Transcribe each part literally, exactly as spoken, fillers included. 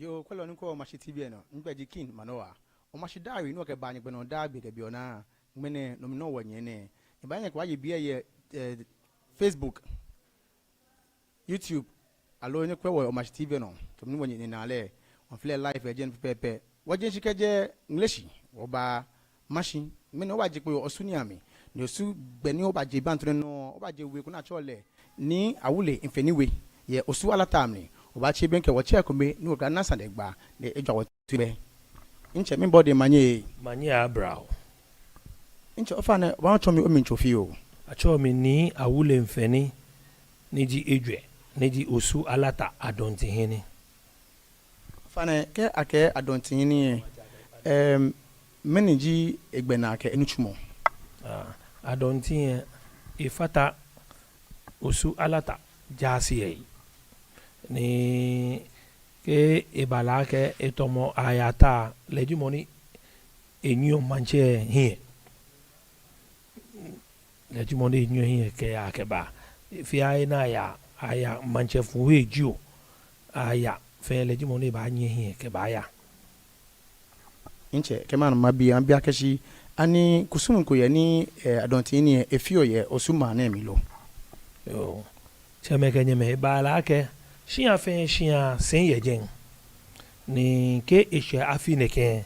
Yoo, kwɛlɔ ni kwɛɔ Omashi T V lɛ nɔ, migbɛi ji King Manoa. Omashi Diary ni wɔkɛbaa nyɛ gbɛ nɔ daa gbi kɛ bianɛ, ŋmɛnɛ nɔ mli nɔŋŋ wɔnyiɛ nɛɛ. Nyɛbaanyɛ nyɛkwɛ, wɔyɛ biɛ yɛ, eh, Facebook, YouTube, aloo nyɛkwɛ wɔ Omashi T V lɛ nɔ, tamɔ ni wɔnyiɛ nyɛnaa lɛ, wɔfee lɛ live yɛ jɛmɛ pɛpɛɛpɛ. Wɔje shishi kɛjɛ Ŋleshi, wɔba Mashi, ŋmɛnɛ wɔbaje kpo yɛ Osu niiamli, ni Osu gbɛ ni wɔbaje baŋ tɔnɛ nɔ, wɔbaje we ko ni atsɛɔ lɛ Nii Awule Mfeni We, yɛ Osu Alata mli. Wɔbaatsi be ni kɛ wɔtsɛ kome ni wɔkɛ lɛ ana sane lɛ gba, ni ejɔ wɔ tui bɛ. Ntsɛ, miibɔ odɛŋ manye. Manye aba oo. Ntsɛ, ofainɛ, obaanyɛ otsɔɔ mi omlitsɔɔ fioo? Atsɛɔ mi Nii Awule Mfeni, ni ji ejwɛ, ni ji Osu Alata Adɔntihene. Ofainɛ, kɛ akɛɛ Adɔntihene lɛ, em, mɛni ji egbɛnaa kɛ enitsumɔ? Ah, Adɔntihene lɛ, efata Osu Alata jaase lɛ he. Ni kɛ eba lɛ akɛ etamɔ aya ta, lɛ ji mɔ ni enyiɛɔ maŋtsɛ hiɛ. Lɛ ji mɔ ni enyiɛɔ hiɛ kɛya kɛba. Fɛɛ he ni aya, aya maŋtsɛ fuu he jio, aya fɛɛ lɛ ji mɔ ni baanyiɛ hiɛ kɛbaaya. Ntsɛ, kɛ mana mabi, mabi akɛ shi, ani kusum ko yɛ ni, eh, Adɔntihene lɛ efeɔ yɛ Osu maŋ nɛɛ mli lo? Yoo. Tsɛmɛi kɛ nyɛmɛi, eba lɛ akɛ shia fɛɛ shia sɛi yɛ jɛi. Ni kɛ eshɛ afi nɛkɛ,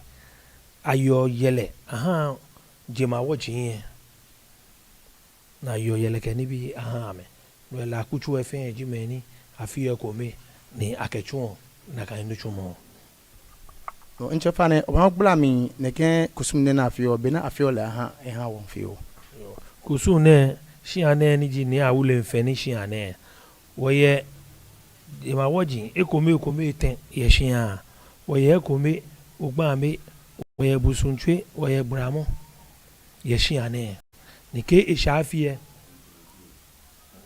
ayeɔ yɛlɛ ahaa jemawɔji lɛ. Ni ayeɔ yɛlɛ kɛ nibii ahaa amɛ. No lɛ akutso lɛ fɛɛ ji mɛi ni afeɔ ekome ni akɛtsuɔ nakai nitsumɔ. Ntsɛ, ofainɛ, obaanyɛ ogbala mli nɛkɛ kusum nɛɛ ni afeɔ, bɔ ni afeɔ lɛ ahaa, ahaa wɔ fioo? Kusum nɛɛ, shia nɛɛ ni ji Nii Awule Mfeni shia nɛɛ, wɔyɛ jemawɔji ekome ekome etɛ yɛ shia. Wɔyɛ ekome Ogbame, wɔyɛ Busuŋtswe, wɔyɛ Gbramɔ yɛ shia nɛɛ. Ni kɛ eshɛ afi lɛ,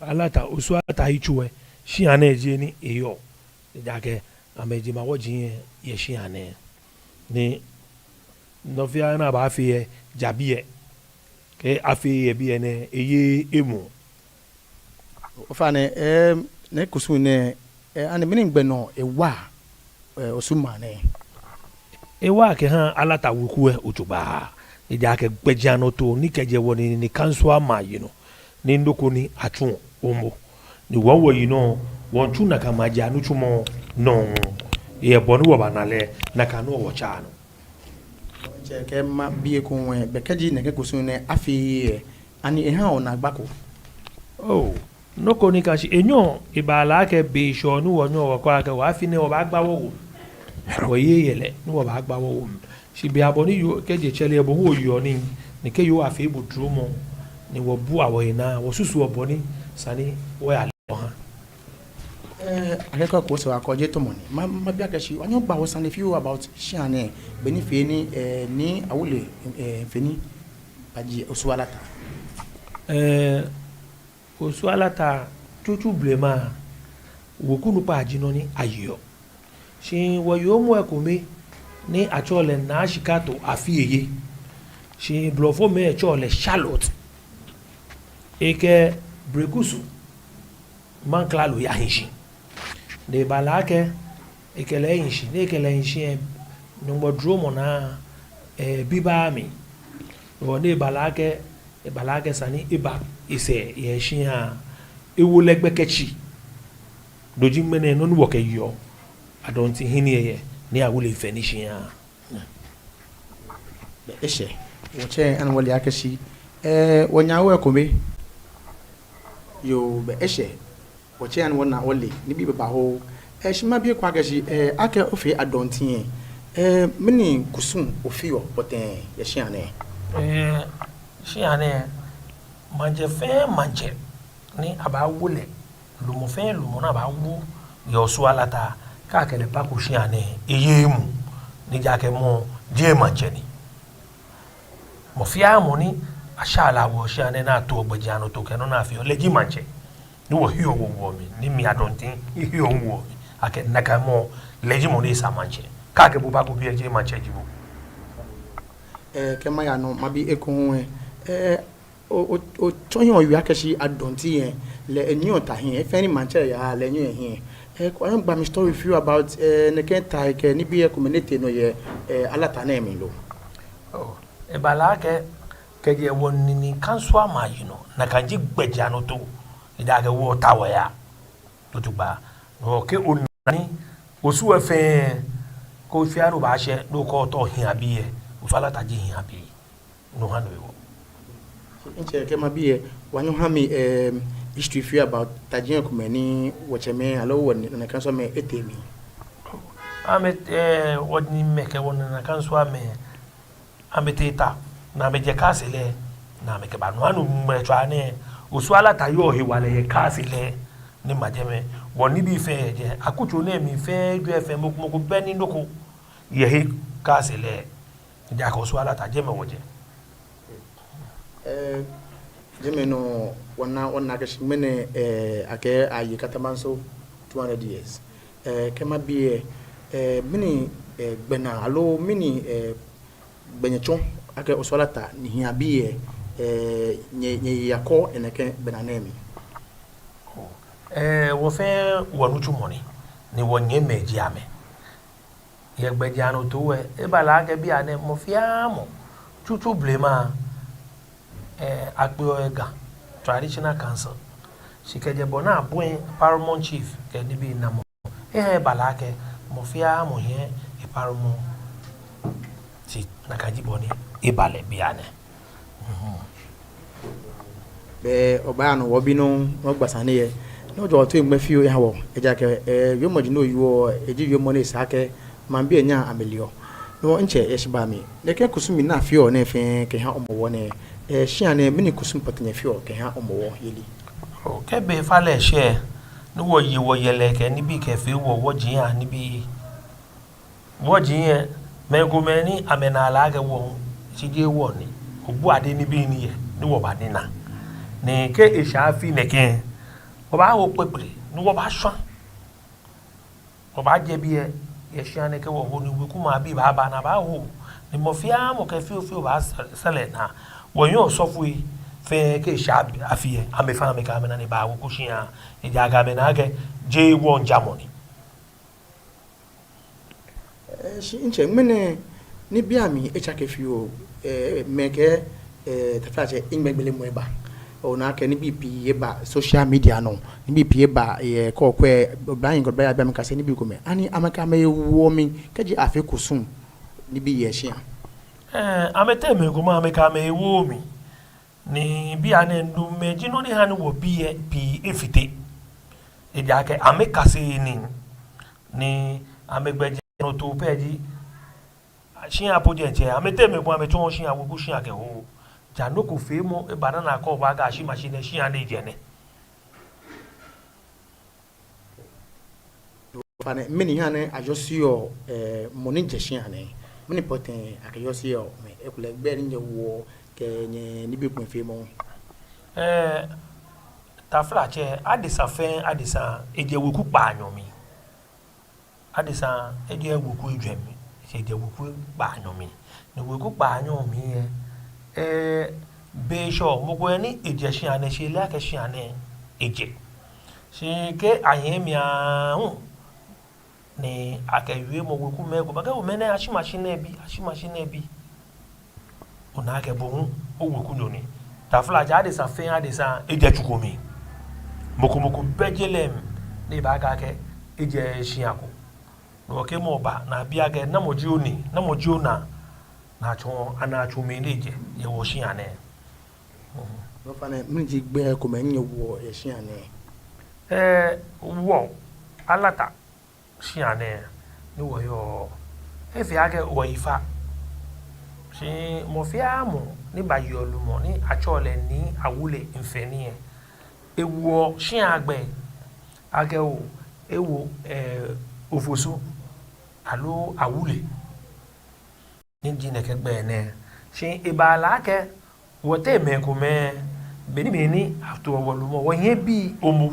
Alata, Osu Alata yitso lɛ, shia nɛɛ ji he ni eyɔɔ. Ejaakɛ amɛjemawɔji lɛ yɛ shia nɛɛ. Ni nɔ fɛɛ nɔ ni abaafee lɛ, ja biɛ. Kɛ afeee yɛ biɛ nɛɛ, eyeee emuu. Ofainɛ, eh, nɛkɛ kusum nɛɛ, eh, ani mɛni gbɛ nɔ ewa, eh, Osu maŋ nɛɛ? Ewa kɛha Alata weku lɛ jogbaŋŋ. Ejaakɛ gbɛjianɔtoo ni kɛjɛ wɔniyenii ni kansua maŋ yinɔ, ni nɔ ko ni atsuɔ omɔ. Ni wɔ wɔyinɔ, wɔmiitsu nakai maji anitsumɔ nɔ. Yɛ bɔ ni wɔbana lɛ, nakai nɔ wɔtsaa nɔ. Ntsɛ, kɛ mabi ekoŋŋ lɛ, be kɛji nɛkɛ kusum nɛɛ afeee lɛ, ani ehaa onaa gba ko? Oo, nɔ ko ni ka shi enyɔ, eba lɛ akɛ be shɛɔ ni wɔnyɛɔ wɔkɛɔ akɛ wɔ afi nɛɛ wɔbaagba wɔwo. Wɔyeee yɛlɛ ni wɔbaagba wɔwo. Shi be abɔ ni yoo, kɛji etsɛre lɛ bo hu oyeɔ nii, ni kɛ yoo afee bo dromɔ, ni wɔbua wɔhe naa, wɔsusuɔ bɔ ni esa ni wɔya lɛ wɔha. Eh, akɛkɔ ko sɛ wɔkɔ je tɔmɔ ni. Ma, mabi akɛ shi, wɔnyɛ wɔgba wɔ sane fioo about shia nɛɛ, bɔ ni fee ni, eh, Nii Awule, eh, Mfeni baje Osu Alata. Eh, Osu Alata tsutsu blema, weku nukpa ji nɔ ni ayeɔ. Shi wɔyoomo ekome ni atsɛɔ lɛ Naa Shikato Afiyeye. Shi blɔfomɛi tsɛɔ lɛ Charlotte. Ekɛ Brekusu maŋ klalo yahi shi. Ni eba lɛ akɛ ekɛ lɛ hi shi, ni ekɛ lɛ hi shi lɛ, Nyɔŋmɔ dromɔ naa, eh, bi ba mli. Hewɔ ni eba lɛ akɛ, eba lɛ akɛ esa ni eba esɛɛ yɛ shia, ewo lɛ gbɛkɛ tsi. No ji ŋmɛnɛ nɔ ni wɔkɛyeɔ Adɔntihene lɛ yɛ Nii Awule Mfeni shia. Be eshɛ, wɔtsɛ ani wɔle akɛ shi, eh, wɔnyɛ awo ekome. Yoo, be eshɛ, wɔtsɛ ani wɔna wɔle nibii babaoo. Eh, shi mabi eko akɛ shi, eh, akɛ ofee Adɔnti lɛ, eh, mɛni kusum ofeɔ pɔtɛɛ yɛ shia nɛɛ? Eh, shia nɛɛ, maŋtsɛ fɛɛ maŋtsɛ ni abaawo lɛ, lumɔ fɛɛ lumɔ ni abaawo yɛ Osu Alata, kɛ akɛ lɛ bako shia nɛɛ, eyeee emuu, ni ejaakɛ mɔ lɛ jeee maŋtsɛ ni. Mɔ fɛɛ mɔ ni asha lɛ awo shia nɛɛ ni atoɔ gbɛjianɔtoo kɛ nɔ ni afeɔ, lɛ ji maŋtsɛ. Ni wɔhiɔ wɔwoɔ mli, ni mi Adɔnti mihiɔ miwoɔ mli akɛ nakai mɔ lɛ, lɛ ji mɔ ni esa maŋtsɛ. Kɛ akɛ bo bako biɛ, jeee maŋtsɛ ji bo. Eh, kɛ maya nɔ, mabi eko hu, eh, eh, o, o, otsɔ hiɛ owie akɛ shi Adɔnti lɛ, lɛ enyiɛɔ ta hiɛ, he fɛɛ ni maŋtsɛ yaa lɛ enyiɛɔ hiɛ. Eh, kwɛ, nyɛgba mi story fioo about, eh, nɛkɛ tai kɛ nibii komɛi ni tee nɔ yɛ, eh, Alata nɛɛ mli lo. Oh, eba lɛ akɛ, kɛjɛ wɔ Neni Kansua maŋ yi nɔ, nakai ji gbɛjianɔtoo, ejaakɛ wɔta wɔya. Otu gba. Nɔ kɛ ona ni, Osu we fɛɛ, ko fɛɛ ni obaashɛ, nɔ ko tɔ hiɛ abi yɛ, Osu Alata ji hiɛ abi. No hewɔ ni wɔ. Ntsɛ, kɛ mabi lɛ, wɔnyɛɔ wɔha mi, eh, history fioo about tajiŋ komɛi ni wɔtsɛmɛi aloo wɔ Neni Kansua mɛi etee mli. Amɛ, eh, wɔ Neni mɛi kɛ wɔ Neni Kansua mɛi, amɛtee ta, ni amɛjɛ castle lɛ, ni amɛkɛba. No hewɔ ni ŋmɛlɛtswaa nɛɛ, Osu Alata yɔɔ hewalɛ yɛ castle lɛ, ni ma jɛmɛ. Wɔ nibii fɛɛ yɛ jɛi, akutso nɛɛ mli fɛɛ, jwɛi fɛɛ, mɔ ko mɔ ko bɛ ni nɔ ko yɛ he castle lɛ. Ejaakɛ Osu Alata jɛmɛ wɔjɛ. Eh, jɛmɛ nɔ wɔna, wɔna akɛ shi ŋmɛnɛ, eh, akɛ aye Katamanso two hundred years. Eh, kɛ mabi lɛ, eh, mɛni, eh, gbɛnaa aloo mɛni, eh, gbɛ nyɛtsɔ akɛ Osu Alata ni hiɛ abi lɛ, eh, nyɛ, nyɛyakɔ yɛ nɛkɛ gbɛnaa nɛɛ mli? Eh, wɔ fɛɛ wɔnitsumɔ ni, ni wɔnyɛmimɛi ji amɛ. Yɛ gbɛjianɔtoo lɛ, eba lɛ akɛ bianɛ mɔ fɛɛ mɔ, tsutsu blema, eh, akpeɔ yɛ Ga Traditional Council. Shi kɛjɛ bɔ ni abɔi paramount chief kɛ nibii namɔ, ehã eba lɛ akɛ mɔ fɛɛ mɔ hiɛ e paramount chief, nakai ji bɔ ni eba lɛ bianɛ. Mhm. Bɛ obaaya nɔ wɔbi nɔ, wɔgba sane lɛ. Ni ojɔɔ otoi ŋmɛ fioo oha wɔ. Ejaakɛ, eh, wiemɔ ji nɔ ni yɔɔ, eji wiemɔ ni esa akɛ maŋbii lɛ nyɛhaa amɛleɔ. No hewɔ ntsɛ, yɛ shibaa mli, nɛkɛ kusumii ni afeɔ nɛɛ fɛɛ kɛha Hɔmɔwɔ nɛɛ, eh, shia nɛɛ, mɛni kusum kpɛtɛ nyɛfeɔ kɛha Hɔmɔwɔ yeli? Oo, kɛ be faa lɛ shɛ, ni wɔye wɔyɛlɛ kɛ nibii kɛfee wɔ, wɔji yaa nibii. Wɔji yɛ, mɛi komɛi ni amɛnaa lɛ akɛ wɔ, shi jeee wɔ ni, obu ade nibii ni yɛ, ni wɔbanina. Ni kɛ eshɛ afi nɛkɛ, wɔbaaho kpekple, ni wɔbaashwã. Wɔbaajɛ biɛ, yɛ shia nɛɛ kɛ wɔho ni wekumɛi abii baaba ni abaaho. Ni mɔ fɛɛ mɔ kɛ fioo fioo baasɛlɛ naa. Wɔyɛ osɔfoi fɛɛ kɛ eshɛ afi lɛ, amɛfɛɛ amɛkɛ amɛnane baa weku shia. Ejaakɛ amɛna akɛ, jeee wɔŋjamɔ ni. Eh, shi ntsɛ, ŋmɛnɛ nibii amli etsake fioo, eh, mɛi kɛ, eh, taflatsɛ, hiŋmɛi gbelemɔ eba. Ona akɛ nibii pii eba social media nɔ, nibii pii eba, eh, kɔkɔɛ, oblahii kɛ oblahii abii amɛkase nibii komɛi. Ani amɛkɛ amɛhe woɔ mli, kɛji afee kusum, nibii yɛ shia? Eh, amɛteŋ mɛi komɛi amɛkɛ amɛhe woɔ mli. Ni bianɛ nɔmɛi ji nɔ ni ha ni wɔbii lɛ pii efite. Ejaakɛ amɛkase nii, ni amɛgbɛjianɔtoo pɛ ji, shia po jɛ ntsɛ, amɛteŋ mɛi komɛi amɛtsɔɔ shia weku shia kɛho. Ja nɔ ko feemɔ eba ni ana akɛ obaakɛɛ ashi mashi nɛɛ shia ni ejɛ nɛ. Ofainɛ, mɛni ha ni ajɔseɔ, eh, mɔ ni jɛ shia nɛɛ? Mɛni pɔtɛɛ akɛjɔseɔ mɛi? Ekolɛ gbɛi ni nyɛwoɔ kɛ nyɛ nibii kpɛfeemɔ. Eh, taflatsɛ, adesa fɛɛ adesa, ejɛ weku kpaanyɔ mli. Adesa, ejɛ weku ejwɛ mli, shi ejɛ weku kpaanyɔ mli. Ni weku kpaanyɔ mli lɛ, eh, be shɛɔ, mɔ ko yɛ ni ejɛ shia nɛɛ, shi eleee akɛ shia nɛɛ ejɛ. Shi kɛ ahiɛ mli aahu, ni akɛwie mɔ wekumɛi komɛi akɛ omɛnɛ ashi mashi nɛɛ bi, ashi mashi nɛɛ bi. Ona akɛ bo hu owekunyo ni. Taflatsɛ, adesa fɛɛ adesa ejɛ tsu ko mli. Mɔ ko mɔ ko bɛ je lɛ mli ni ebaakɛɛ akɛ ejɛ shia ko. Ni okɛ mɔ ba ni abi akɛ namɔ ji onii, namɔ ji onaa, ni atsɔɔ, ana atsu mli ni ejɛ yɛ wɔshia nɛɛ. Ofainɛ, mɛni ji gbɛi komɛi ni nyɛwoɔ yɛ shia nɛɛ? Eh, wɔ Alata shia nɛɛ ni wɔyɔɔ, efee akɛ wɔyi fa. Shi mɔ fɛɛ mɔ ni bayeɔ lumɔ ni atsɛɔ lɛ Nii Awule Mfɛni lɛ, ewoɔ shia gbɛi akɛ oo, ewo, eh, Ofosu aloo Awule. Ni ji nɛkɛ gbɛi nɛɛ. Shi eba lɛ akɛ wɔteŋ mɛi komɛi, be ni mɛi ni atoɔ wɔ lumɔ, wɔyɛ bii momo.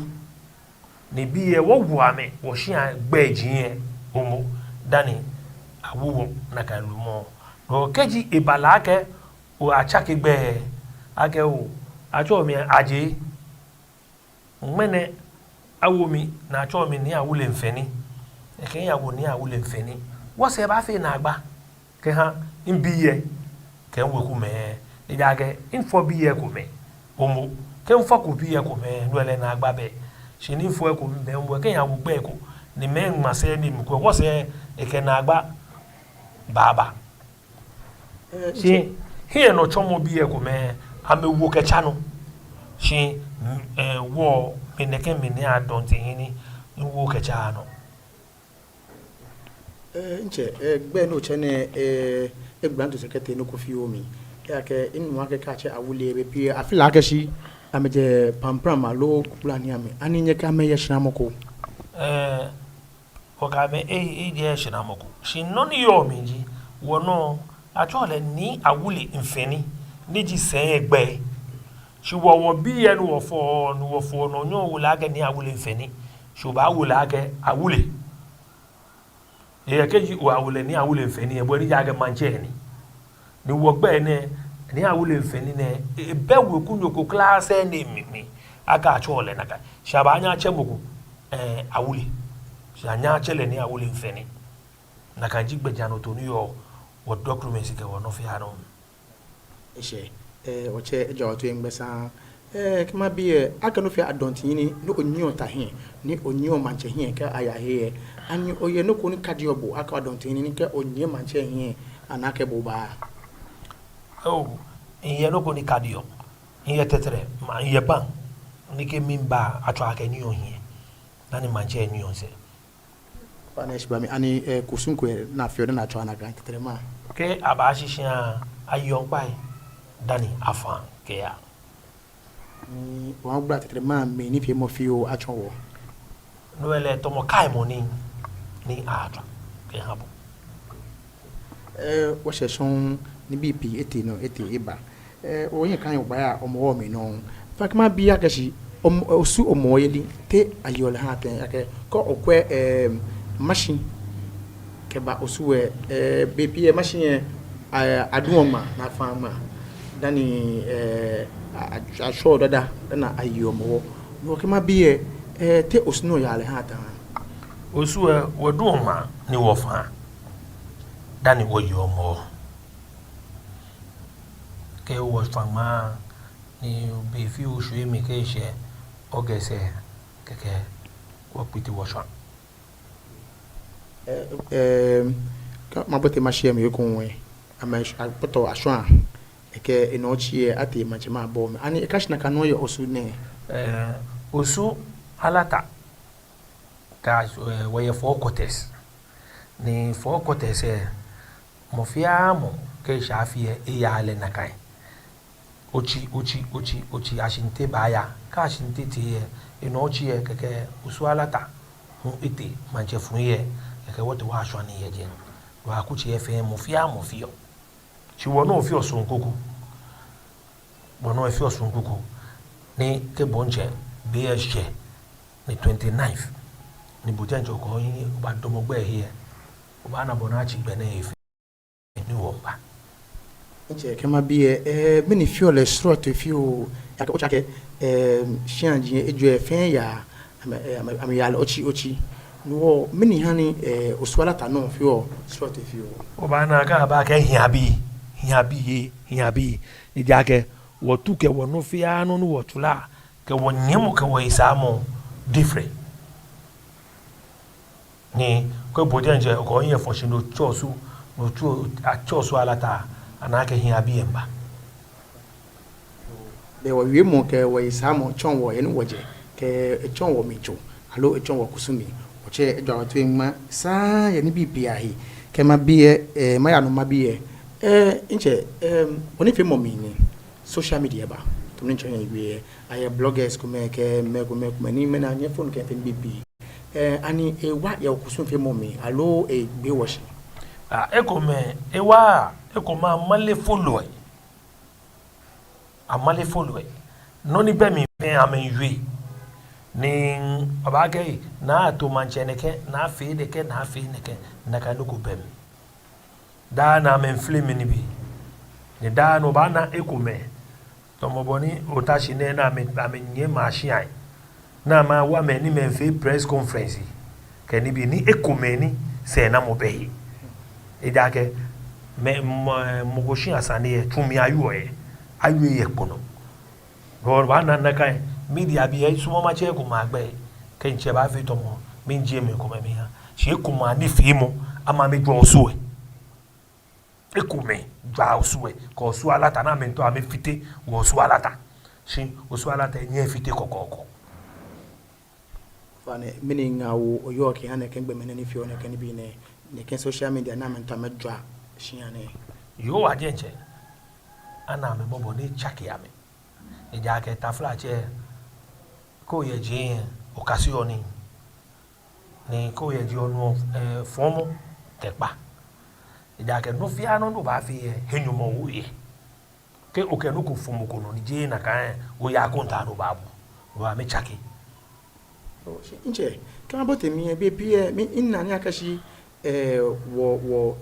Ni bii lɛ wɔwo amɛ wɔshia gbɛi ji yɛ momo dani awo wɔ nakai lumɔ. Nɔ kɛji eba lɛ akɛ oo, atsake gbɛi akɛ oo, atsɛɔ mi Adjei. Ŋmɛnɛ awo mi, ni atsɛɔ mi Nii Awule Mfeni. Ekɛɛ miyawo Nii Awule Mfeni. Wɔsɛɛ baafee naagba kɛha mibii lɛ kɛ miwekumɛi. Ejaakɛ mifɔ bii lɛ ekomɛi momo. Kɛ mifɔko bii lɛ ekomɛi, no lɛ naagba bɛ. Shi ni mifɔ ekomɛi momo, kɛ miyawo gbɛi ko, ni mɛi ŋma sɛɛ ni mɔ ko, wɔsɛɛ ekɛ naagba baaba. Shi hiɛnɔtsɔmɔ bii lɛ ekomɛi, amɛwo kɛtsa nɔ. Shi, mm, eh, wɔ, mi nɛkɛ mi Nii Adɔntin Hini, miwo kɛtsa nɔ. Eh, ntsɛ, eh, gbɛi ni otsɛ nɛɛ, eh, egbala nto sɛkɛtɛ nɔ ko fioo mli. Ejaakɛ minu akɛ kɛ atsɛ Awule lɛ, bei pii afee lɛ akɛ shi amɛjɛ Pampram aloo Kpukpla ni amɛ. Ani nyɛkɛ amɛ yɛ shramɔ ko? Eh, wɔkɛ amɛ e-, ejɛ shramɔ ko. Shi nɔ ni yɔɔ mli ji, wɔnɔ atsɛɔ lɛ Nii Awule Mfeni, ni ji sɛi lɛ gbɛi. Shi wɔ, wɔbii lɛ ni wɔfɔ, ni wɔfɔ nɔ nyɔɔ wo lɛ akɛ Nii Awule Mfeni. Shi obaawo lɛ akɛ Awule. Eyɛ kɛji owo lɛ Nii Awule Mfeni lɛ, bo ni ji akɛ maŋtsɛ ni. Ni wɔgbɛi nɛɛ, Nii Awule Mfeni nɛɛ, e-, ebɛ wekunyo ko kwraa sɛɛ ni mli, mli akɛ atsɛɔ lɛ nakai. Shi abaanyɛ atsɛ mɔ ko, eh, Awule. Shi anyɛɛɛ atsɛ lɛ Nii Awule Mfeni. Nakai ji gbɛjianɔtoo ni yɔɔ wɔ documents kɛ wɔnɔ fɛɛ nɔ. Eshɛ, eh, wɔtsɛ, ejɔ wɔ to eŋgbɛ saŋŋ. Eh, kɛ mabi lɛ, akɛ nɔ fɛɛ Adɔntin Hini, ni onyiɛɔ ta hiɛ, ni onyiɛɔ maŋtsɛ hiɛ kɛ aya he lɛ, ani oyɛ nɔ ko ni kadiɔ bo akɛ Adɔntin Hini ni kɛ onyiɛ maŋtsɛ hiɛ, ana akɛ bo ba? Oh, miyɛ nɔ ko ni kadiɔ. Miyɛ tɛtrɛ, ma, miyɛ baŋ, ni kɛ miba, atsɔɔ akɛ minyiɛɔ hiɛ, dani maŋtsɛ nyiɛɔ misɛɛ. Baa nɛɛ shi ba mi, ani, eh, kusum ko yɛ ni afeɔ dani atsɔɔ nakai tɛtrɛmɔ? Kɛ abaashi shia, ayeɔ ŋkpai dani afaa kɛyaa. Ni wɔgbala tɛtrɛmɔ mli nifeemɔ fioo atsɔɔ wɔ. No lɛ tamɔ kaimɔ nii ni atsɔɔ kɛha bo. Eh, wɔshɛ shɔŋŋ ni nibii pii etee nɔ etee eba. Eh, wɔnyɛ kan yɛ wɔgbala Hɔmɔwɔ mli nɔ. Fa kɛ mabi akɛ shi, Hɔm-, Osu Hɔmɔwɔ yeli, te ayeɔ lɛ haa tɛŋŋ akɛ, kɛ okwɛ, eh, Mashi kɛba Osu lɛ, eh, bei pii lɛ Mashi lɛ, eh, aduɔ ŋmaa, ni afaa ŋmaa. Dani, eh, a-, a-, ashwɛɔ dada, dani ayeɔ Hɔmɔwɔ. No kɛ mabi lɛ, eh, te Osu nɔ yaa lɛ haa tɛŋŋ? Osu lɛ, wɔduɔ ŋmaa, ni wɔfaa. Dani wɔyeɔ Hɔmɔwɔ. Kɛ wɔfã ŋmaa ni be fioo shwie mli kɛshɛ August lɛ, kɛkɛ wɔkpiti wɔshwã. Ɛɛ, ɛɛ, kɛ mabote Mashi lɛ mli ekoŋŋ lɛ, amɛkpɔtɔɔ ashwã, kɛkɛ enɔ otsi lɛ atee maŋtsɛmɛi abɔɔ mli. Ani eka shi nakai nɔŋŋ yɛ Osu nɛɛ? Ɛɛ, Osu Alata. Kɛ, ɛɛ, wɔyɛ four quarters. Ni four quarters lɛ, mɔ fɛɛ mɔ kɛ eshɛ afi lɛ, eyaa lɛ nakai. Otsi, otsi, otsi, otsi, Ashinte baaya. Kɛ Ashinte tee lɛ, enɔ otsi lɛ, kɛkɛ Osu Alata hu etee maŋtsɛ fũi lɛ, kɛkɛ wɔtee wɔyashwã nii yɛ jɛi. Wɔyakutsei lɛ fɛɛ mɔ fɛɛ mɔ feɔ. Shi wɔnɔ feɔ suŋ kuku. Wɔnɔ feɔ suŋ kuku. Ni kɛ bo diɛŋtsɛ, be lɛ shɛ ni twenty-ninth. Ni bo diɛŋtsɛ okɔ oyi, obaadamɔ gbɛ lɛ he lɛ, obaana bɔ ni atsi gbɛ nɛɛ he fɛɛ ni wɔba. Ntsɛ kɛ mabi lɛ, ɛɛ, mɛni feɔ lɛ srɔto fioo, ejaakɛ otsa akɛ, ɛɛ, shiaji ejwɛ fɛɛ yaa, amɛ, ɛɛ, amɛ, amɛyaa lɛ otsi, otsi. No hewɔ, mɛni ha ni, ɛɛ, Osu Alata nɔ feɔ srɔto fioo? Obaana akɛ aba akɛ hiabii, hiabii, hiabii. Ejaakɛ wɔtu kɛ wɔnɔ fɛɛ nɔ ni wɔtsu lɛ, kɛ wɔnyiɛmɔ, kɛ wɔyisaamɔ different. Ni kɛ bo diɛŋtsɛ okɔ oyi efɔ shi ni otsɔ Osu, ni otsɔ, atsɔ Osu Alata, ana akɛ hiabii lɛ miiba. Bɛ wɔwiemɔ kɛ wɔyisaamɔ tsɔɔ wɔ he ni wɔjɛ, kɛ etsɔɔ wɔmli tso, aloo etsɔɔ wɔkusum mli. Wɔtsɛ ejɔ wɔ toi ŋma saŋŋ yɛ nibii pii ahe. Kɛ mabi lɛ, ɛɛ, maya nɔ mabi lɛ. Ɛɛ, ntsɛ, ɛɛ, wɔnifeemɔ mli ni social media ba. Tamɔ ni ntsɛ nyɛwie lɛ, ayɛ bloggers komɛi kɛ mɛi komɛi komɛi ni mɛi anyɛ phone kɛ fee nibii pii. Ɛɛ, ani ewa yɛ wɔkusumfeemɔ mli, aloo egbe wɔ shi? Aa, ekomɛi ewa, ekomɛi amale follow lɛ. Amale follow lɛ. Nɔ ni bɛ mli fɛɛ amɛmiiwie. Ni abaakɛɛ, ni ato maŋtsɛ nɛkɛ, ni afee nɛkɛ, ni afee nɛkɛ, nakai nɔ ko bɛ mli. Daa nɛɛ amɛmiifilme nibii. Ni daa nɛɛ obaana ekomɛi. Tamɔ bɔ ni ota shi nɛɛ ni amɛ, amɛnyiɛ machine. Ni amɛwo amɛ ni amɛfee press conference kɛ nibii ni ekomɛi ni sɛɛnamɔ bɛ he. Ejaakɛ mɛi, mɔ, mɔ ko shia sane yɛ tsu mli awieɔ yɛ, awieɔ yɛ kpo nɔ. Bɔ baana nakai media bii lɛ, misumɔɔɔ matsɛ ekomɛi agbɛi, kɛ mitsɛ baafee tamɔ, mijie mɛi komɛi miha. Shi ekomɛi anifeemɔ, amɛ amɛjwɛŋ Osu lɛ. Ekomɛi jwɛŋ Osu lɛ, kɛ Osu Alata ni amɛmiitao amɛfite wɔ Osu Alata. Shi Osu Alata lɛ nyɛɛɛ efite kɔkɔɔkɔ. Ofainɛ, mɛni ŋaawoo oyɔɔ kɛha nɛkɛ gbɔmɛi nɛɛ ni feɔ nɛkɛ nibii nɛɛ, nɛkɛ social media ni amɛmiitao amɛjwa shia nɛɛ? Yoo, wa diɛŋtsɛ, ana amɛ mɔbɔ ni etsake amɛ. Ejaakɛ taflatsɛ, kɛ oyɛ jeŋ lɛ, okaseɔ nii. Ni kɛ oyɛ jeŋ lɛ onuɔ, eh, fɔmɔ kɛ kpa. Ejaakɛ nɔ fɛɛ nɔ ni obaafee lɛ, he Nyɔŋmɔ wo yɛ. Kɛ okɛ nɔ ko fɔ mɔ ko nɔ ni jeee nakai lɛ, oya ko nta no baabu. Wa mitsake. Ntsɛ, kɛ mabote mli lɛ, bei pii lɛ, mi, mina ni akɛshi, eh, wɔ, wɔ,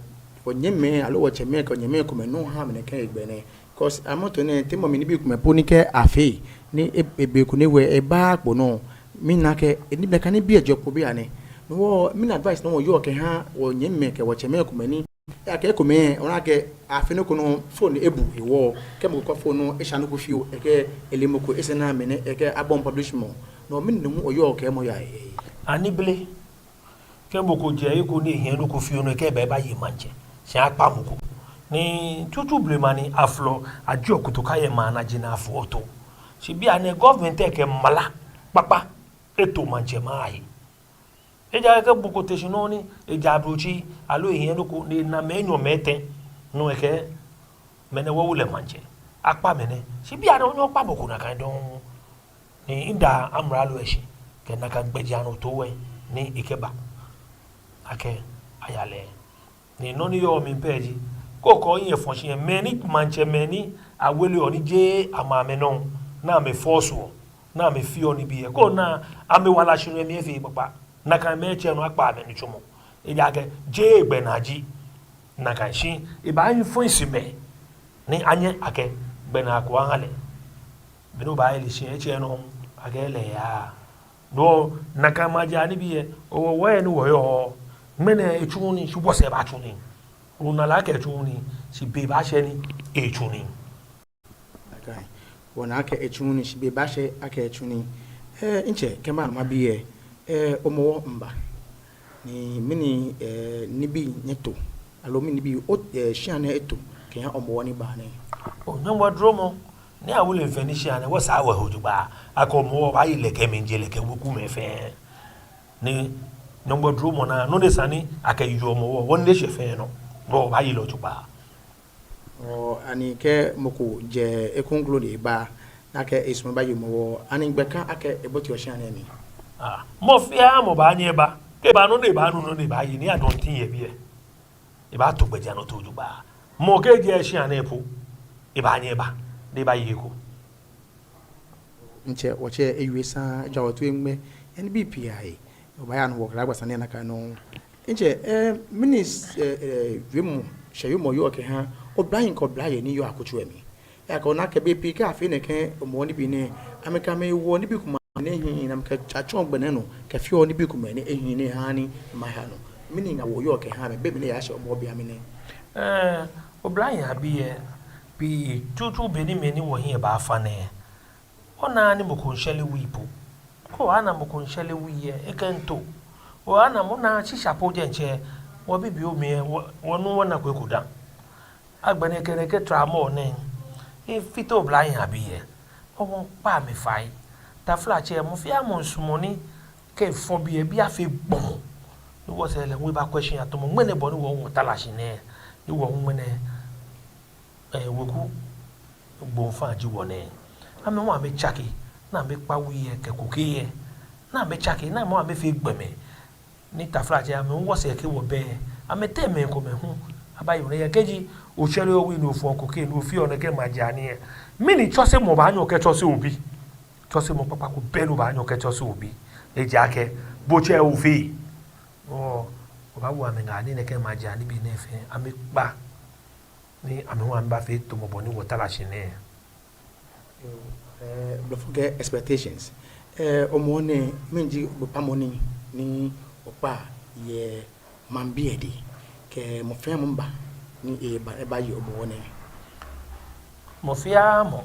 wɔnyɛmimɛi, aloo wɔtsɛmɛi, kɛ wɔnyɛmimɛi komɛi nɔ ha amɛ nɛkɛ hegbɛ nɛɛ. 'Cause amrɔ nɛɛ, te mɔ mli nibii komɛi po ni kɛ afee, ni e, e, be ko ni ewɛ, ebaaa kpo nɔ. Mina akɛ, eni, nakai nibii lɛ jɔ kpo bianɛ. No hewɔ, mɛni advice nɔ oyɔɔ kɛha wɔnyɛmimɛi kɛ wɔtsɛmɛi komɛi ni, akɛ ekomɛi, ona akɛ afee nɔ ko nɔ, phone ebu hewɔ, kɛ mɔ ko kɔ phone nɔ, esha nɔ ko fioo, ekɛɛ ele mɔ ko, esɛɛ naa mɛnɛ, ekɛɛ abɔi publish mɔ. No mɛni nɔ oyɔɔ kɛha amɛ? Ani bele, kɛ mɔ ko jɛ he ko ni ehiɛ nɔ ko fioo nɔ, ekɛɛ ebaa, ebaye maŋtsɛ, shi akpa mɔ ko. Ni tsutsu blema ni aflɔ, ajieɔ kotoka yɛ maŋ naji ni afɔ to. Shi bianɛ government lɛ kɛ mla kpakpa eto maŋtsɛmɛi ahe. Ejaakɛ kɛ mɔ ko te shi nɔ ni eja ablotsiri, aloo ehiɛ nɔ ko ni ena mɛi enyɔ mɛi etɛ, no ekɛɛ mɛnɛ wɔwo lɛ maŋtsɛ, akpa mɛnɛ. Shi bianɛ onyɛŋ okpa mɔ ko nakai dɔŋŋ. Ni mida amralo lɛ shi, kɛ nakai gbɛjianɔtoo lɛ ni ekɛba, akɛ aya lɛ. Ni nɔ ni yɔɔ mli pɛ ji, kɛ okɔ ohiɛ ofɔ shi lɛ, mɛi ni maŋtsɛmɛi ni aweleɔ ni jeee amɛ amɛnɔ, ni amɛ force-ɔ, ni amɛfeɔ nibii lɛ, kɛ ona amɛwala shihilɛ mli efee kpakpa, nakai mɛi tsɛ nɔ akpa amɛ nitsumɔ. Ejaakɛ jeee gbɛnaa ji nakai, shi ebaa influence mɛi ni anyɛ akɛ gbɛnaa ko aha lɛ. Be ni obaaye lɛ shi lɛ, etsɛ nɔ akɛ lɛ yaa. No nakai maji anibii lɛ, owɔ wɔ yɛ ni wɔyɔɔ. Ŋmɛnɛ etsuuu nii, shi wɔsɛɛ baatsu nii. Ona lɛ akɛ etsuuu nii, shi be baashɛ ni etsu nii. Nakai. Wɔna akɛ etsuuu nii, shi be baashɛ akɛ etsu nii. Eh, ntsɛ, kɛ maŋ mabi lɛ, eh, Hɔmɔwɔ miiba. Ni mɛni, eh, nibii nyɛto, aloo mɛni nibii o, eh, shia nɛɛ eto kɛha Hɔmɔwɔ ni baa nɛɛ? O, Nyɔŋmɔ dromɔ, ni awo lɛ fɛɛ ni shia nɛɛ, wɔsaa wɔhe jogbaŋŋ. Akɛ Hɔmɔwɔ baaye lɛ kɛ mɛi, je lɛ kɛ wekumɛi fɛɛ. Ni Nyɔŋmɔ dromɔ naa, nɔ ni sa ni akɛyeɔ Hɔmɔwɔ, wɔnine shɛ fɛɛ nɔ, wɔbaaye lɛ jogbaŋŋ. Oo, ani kɛ mɔ ko jɛ ekoŋŋ ni eba, ni akɛ esumɔɔ ebaye Hɔmɔwɔ, ani egbɛ ka akɛ eboteɔ shia nɛɛ mli? Ah, mɔ fɛɛ mɔ baanyɛ eba. Kɛ eba nɔ ni ebaanu nɔ ni ebaye, ni adɔnti yɛ biɛ. Ebaato gbɛjianɔtoo jogbaŋŋ. Mɔ kɛ jɛ shia nɛɛ po, ebaanyɛ eba, ni ebaye eko. Ntsɛ, wɔtsɛ ewie saŋŋ, ja wɔtoi eŋmɛ, eni bi pii ahe. Obaaya nɔ wɔkɛ lɛ agba sane nakai nɔŋŋ. Ntsɛ, eh, mɛni, eh, eh, wiemɔ, shɛɛ wiemɔ oyɔɔ kɛha oblahii kɛ oblayei ni yɔɔ akutso lɛ mli? Ejaakɛ ona akɛ bei pii kɛ afee nɛkɛ Hɔmɔwɔ nibii nɛɛ, amɛkɛ amɛwieɔ nibii komɛi ni ehiii, ni amɛkɛ atsɔɔ gbɛ nɛɛ nɔ, kɛfeɔ nibii komɛi ni ehiii ni ehaaa ni amɛha nɔ. Mɛni ŋaawoo oyɔɔ kɛha amɛ, be mli ni eyaashɛ Hɔmɔwɔ be amli nɛɛ? Eh, oblahii abii lɛ, pii tsutsu be ni mɛi ni wɔhiɛ baafa nɛɛ, onaaa ni mɔ ko miishɛre wui po. Kɛ obaana mɔ ko miishɛre wui lɛ, ekɛmiito. Obaana mɔ naa shisha po diɛŋtsɛ, wɔ bibioo mli lɛ, wɔ, wɔnuuu wɔnako eko dã. Agbɛnɛ kɛ nɛkɛ tramɔ nɛɛ, efite oblahii abii lɛ, wɔ wɔmiikpa amɛ fai. Taflatsɛ, mɔ fɛɛ mɔ miisumɔ ni kɛ efɔ biɛ, biɛ afee gbɔmɔ. Ni wɔsɛɛ lɛ hu ebakwɛ shia tamɔ ŋmɛnɛ bɔ ni wɔ hu wɔta lɛ shi nɛɛ, ni wɔ hu ŋmɛnɛ, eh, weku gbohii faa ji wɔ nɛɛ. Amɛ hu amɛtsake, ni amɛkpa wui lɛ kɛ koke lɛ. Ni amɛtsake, ni amɛ hu amɛfee gbɔmɛi. Ni taflatsɛ, amɛ hu wɔsɛɛ kɛ wɔbɛ, amɛteŋ mɛi komɛi hu abaye nɔ yɛ. Kɛji oshɛreɔ wui ni ofɔɔ koke ni ofeɔ nɛkɛ maji anii lɛ, mɛni tsɔsemɔ obaanyɛ okɛtsɔse obi? Tsɔsemɔ kpakpa ko bɛ ni obaanyɛ okɛtsɔse obi. Ejaakɛ bo tsɛ ofeee. Oo, obaawo amɛ ŋaa ni nɛkɛ maji anibii nɛɛ fɛɛ amɛkpa, ni amɛ hu amɛbafee tamɔ bɔ ni wɔta lɛ shi nɛɛ. Yoo, eh, blɔfo kɛɛ expectations. Ɛɛ, Hɔmɔwɔ nɛɛ, mɛni ji gbɛkpamɔ ni, ni okpaa yɛ maŋbii adɛŋ, kɛ mɔ fɛɛ mɔ ni ba, ni eba, ebaye Hɔmɔwɔ nɛɛ? Mɔ fɛɛ mɔ,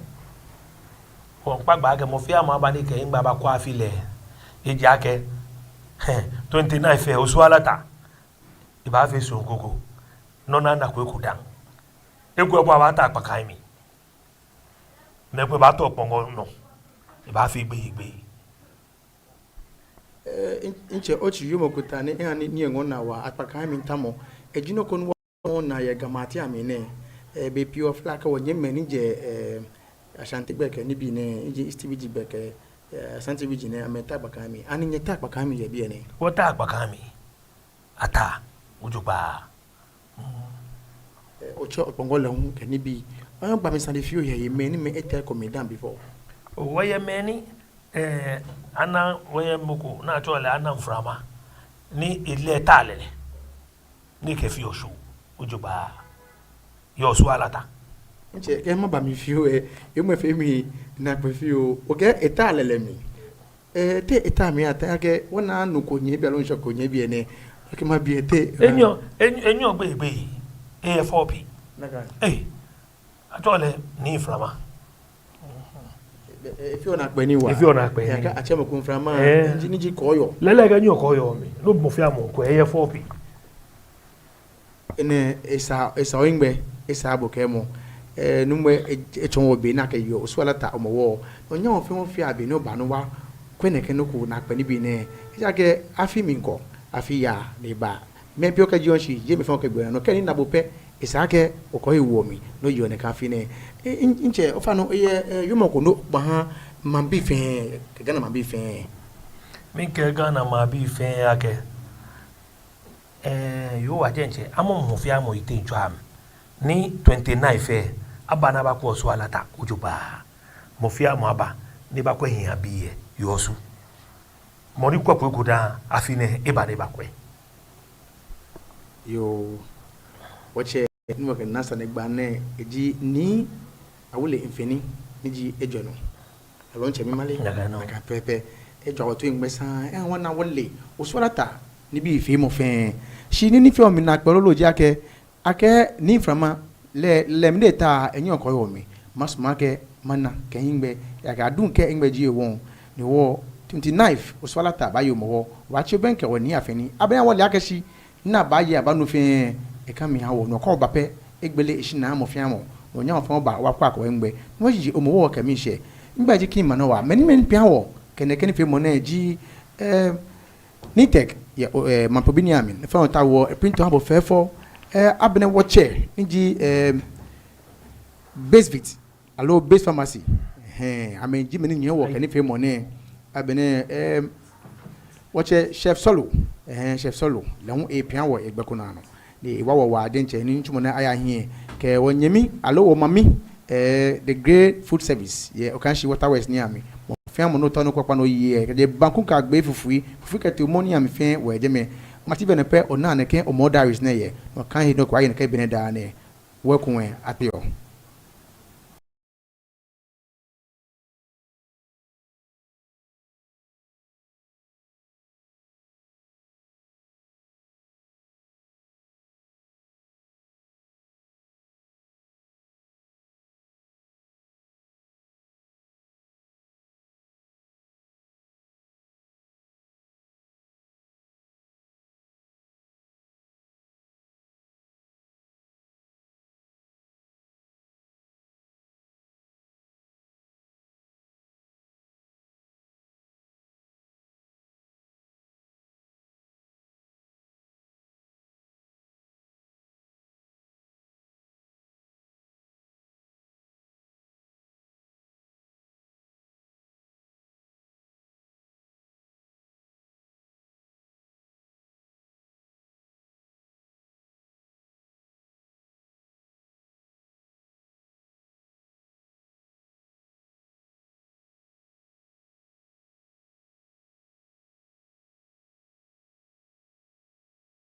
wɔŋkpa gbɛ akɛ mɔ fɛɛ mɔ aba ni ekɛ ehiŋmɛi abakwɛ afi lɛ. Ejaakɛ, hɛɛ, twenty-nine fɛɛ, Osu Alata, ebaafee sɔŋŋ koko. Nɔ ni anako eko dã. Eko ebɔ abaata akpakai mli. Mɛi komɛi baatɔ kpɔŋɔ nɔ. Ebaafee gbeigbeei. Ɛɛ, n-, ntsɛ, otsi yoomo ko ta ni eha ni, ni eŋɔɔ naa waa akpakai mli tamɔ. Eji nɔ ko ni wɔŋɔɔ naa yɛ Ga Maŋtiase mli nɛɛ. Ɛɛ, bei pii wɔfeɔ akɛ wɔnyɛmimɛi ni jɛ, ɛɛ, Ashanti gbɛ kɛ nibii nɛɛ, ni ji East Region gbɛ kɛ, ɛɛ, Asante Region nɛɛ, amɛtaa akpakai mli. Ani nyɛtaa akpakai mli yɛ biɛ nɛɛ? Wɔtaa akpakai mli. Ataa, ojogbaŋŋ. Ɛɛ, otsɛ okpɔŋɔ lɛ hu kɛ nibii. Ɔɔ, gba mi sane fioo yɛ, yɛ mɛni mɛi etɛ ko mli dã before. Wɔyɛ mɛi ni, ɛɛ, ana, wɔyɛ mɔ ko ni atsɛɔ lɛ Ana Mframa. Ni ele etaa lɛlɛ. Ni ekɛfee Osu, ojogbaŋŋ. Yɛ Osu Alata. Ntsɛ, kɛ maba mli fioo, ɛɛ, emɔ efee mi naakpɛɛ fioo. Okɛɛ etaa lɛlɛ mli. Ɛɛ, te etaa mli ataa akɛ, wɔna nɔ ko nyɛ biɛ aloo ŋshɔ ko nyɛ biɛ nɛɛ. Okɛɛ mabi etɛ. Enyɔ, enyɔ, enyɔ gbeigbeei. Eyɛ fɛo pii. Nakai. Ɛɛ, atsɛɔ lɛ Nii Mframa. Ɛɛ, efeɔ naakpɛɛ nii waa. Efeɔ naakpɛɛ nii. Ejaakɛ atsɛɔ mɔ ko Mframa. Ɛɛ. Ni ji, ni ji kɔɔyɔɔ. Lɛlɛ kɛ enyɔ kɔɔyɔɔ mli. No mɔ fɛɛ mɔ ko, eyɛ fɛo pii. Enɛ, esa, esa ohiŋmɛi, esa bo kɛ mɔ. Ɛɛ, nuumo, e-, etsɔɔ wɔ be ni akɛyeɔ Osu Alata Hɔmɔwɔ. Onyɛ wɔfɛɛ wɔfea be ni wɔba ni wɔkwɛ nɛkɛ nɔ ko naakpɛɛ nibii nɛɛ. Ejaakɛ afi miikɔ, afi yaa ni eba. Mɛi pii okɛjieɔ shi, jeee mɛi fɛɛ okɛgbeɔ naa. No kɛ ni ana bo pɛ, esa akɛ okɔ ohe woɔ mli ni oyeɔ nɛkɛ afi nɛɛ. Ɛɛ, n-, ntsɛ, ofainɛ, ɛɛ, yoomo ko ni obaaha maŋbii fɛɛ, kɛ Ghana maŋbii fɛɛ? Mikɛɛ Ghana maŋbii fɛɛ akɛ, ɛɛ, Yehowa diɛŋtsɛ amɔ mɔ fɛɛ mɔ yiteŋ tsɔa mli. Ni twenty-nine fɛɛ, aba ni abakwɛ Osu Alata, ojogbaŋŋ. Mɔ fɛɛ mɔ aba ni ebakwɛ ehiɛ abii yɛ, yɛ Osu. Mɔ ni kwɛɔ eko dã afi nɛɛ, eba ni ebakwɛ. Yoo, wɔtsɛ, ni wɔkɛ naa sane gbaa nɛɛ, eji Nii Awule Mfeni, ni ji ejwɛ nɔ. Aloo ntsɛ mi male? Nakai nɔŋŋ. Nakai pɛpɛɛpɛ. Ejwa wɔtoi ŋmɛ saŋŋ, eha wɔna wɔle Osu Alata nibii feemɔ fɛɛ. Shi nɔ ni feɔ mi naakpɛɛ lolo ji akɛ, akɛ Nii Mframa lɛ, lɛ mli ni etaa, enyɛɔ kɔɔyɔɔ mli. Masumɔ akɛ mana kɛ hiŋmɛi, ejaakɛ aduŋ kɛ hiŋmɛi ji ewɔŋ. Ni wɔ twenty-ninth Osu Alata baaye Hɔmɔwɔ. Wɔtsi obɛŋkɛ wɔ Nii Afeni. Abɛ ni wɔle akɛ shi ni abaaye abanu fɛɛ, ekã mli eha wɔ. Nɔ ko ba pɛ, egbele eshinaa mɔ fɛɛ mɔ. Nɔ ni wɔfɛɛ wɔba, wɔkwɛa kɛ wɔhiŋmɛi. Ni wɔjije Hɔmɔwɔ kɛ miishɛɛ. Ŋmɛnɛ ji kɛ mana wa. Mɛni mɛni pɛ ha wɔ, kɛ nɛkɛ nifeemɔ nɛɛ ji, ɛɛ, Nitec, yɛ, ɛɛ, maŋ pɔbi ni amli. Fɛɛ wɔtaoɔ, ɛɛ, print ha bo fɛfɛo. Ɛɛ, abɛ ni wɔtsɛ, ni ji, ɛɛ, Basevit. Aloo Base Pharmacy. Ɛhɛɛ, amɛji mɛi ni nyiɛ wɔ kɛ nifeemɔ nɛɛ. Abɛ ni, ɛɛ, wɔtsɛ Chef Solo. Ɛhɛɛ, Chef Solo. Lɛ hu epia wɔ yɛ gbɛ ko naa nɔ. Ni ewa wɔ waa diɛŋtsɛ ni nitsumɔ nɛɛ aya hiɛ. Kɛ wɔnyɛmi, aloo wɔmami, ɛɛ, The Great Food Service. Yɛ Okanshi Water Works ni amli. Mɔ fɛɛ mɔ ni otaoɔ ni okpakpa ni oye, ɛɛ, kɛjɛ banku kɛyagbe fufui. Fufui kɛ too mɔ ni amli fɛɛ wɔyɛ jɛmɛ. Mati bɛ nɛ pɛ, ona nɛkɛ Hɔmɔwɔ Diaries nɛɛ yɛ. Wɔkã he ni okɛbaye nɛkɛ be nɛɛ daa nɛɛ. Wɔkɛ nyɛ ateɔ.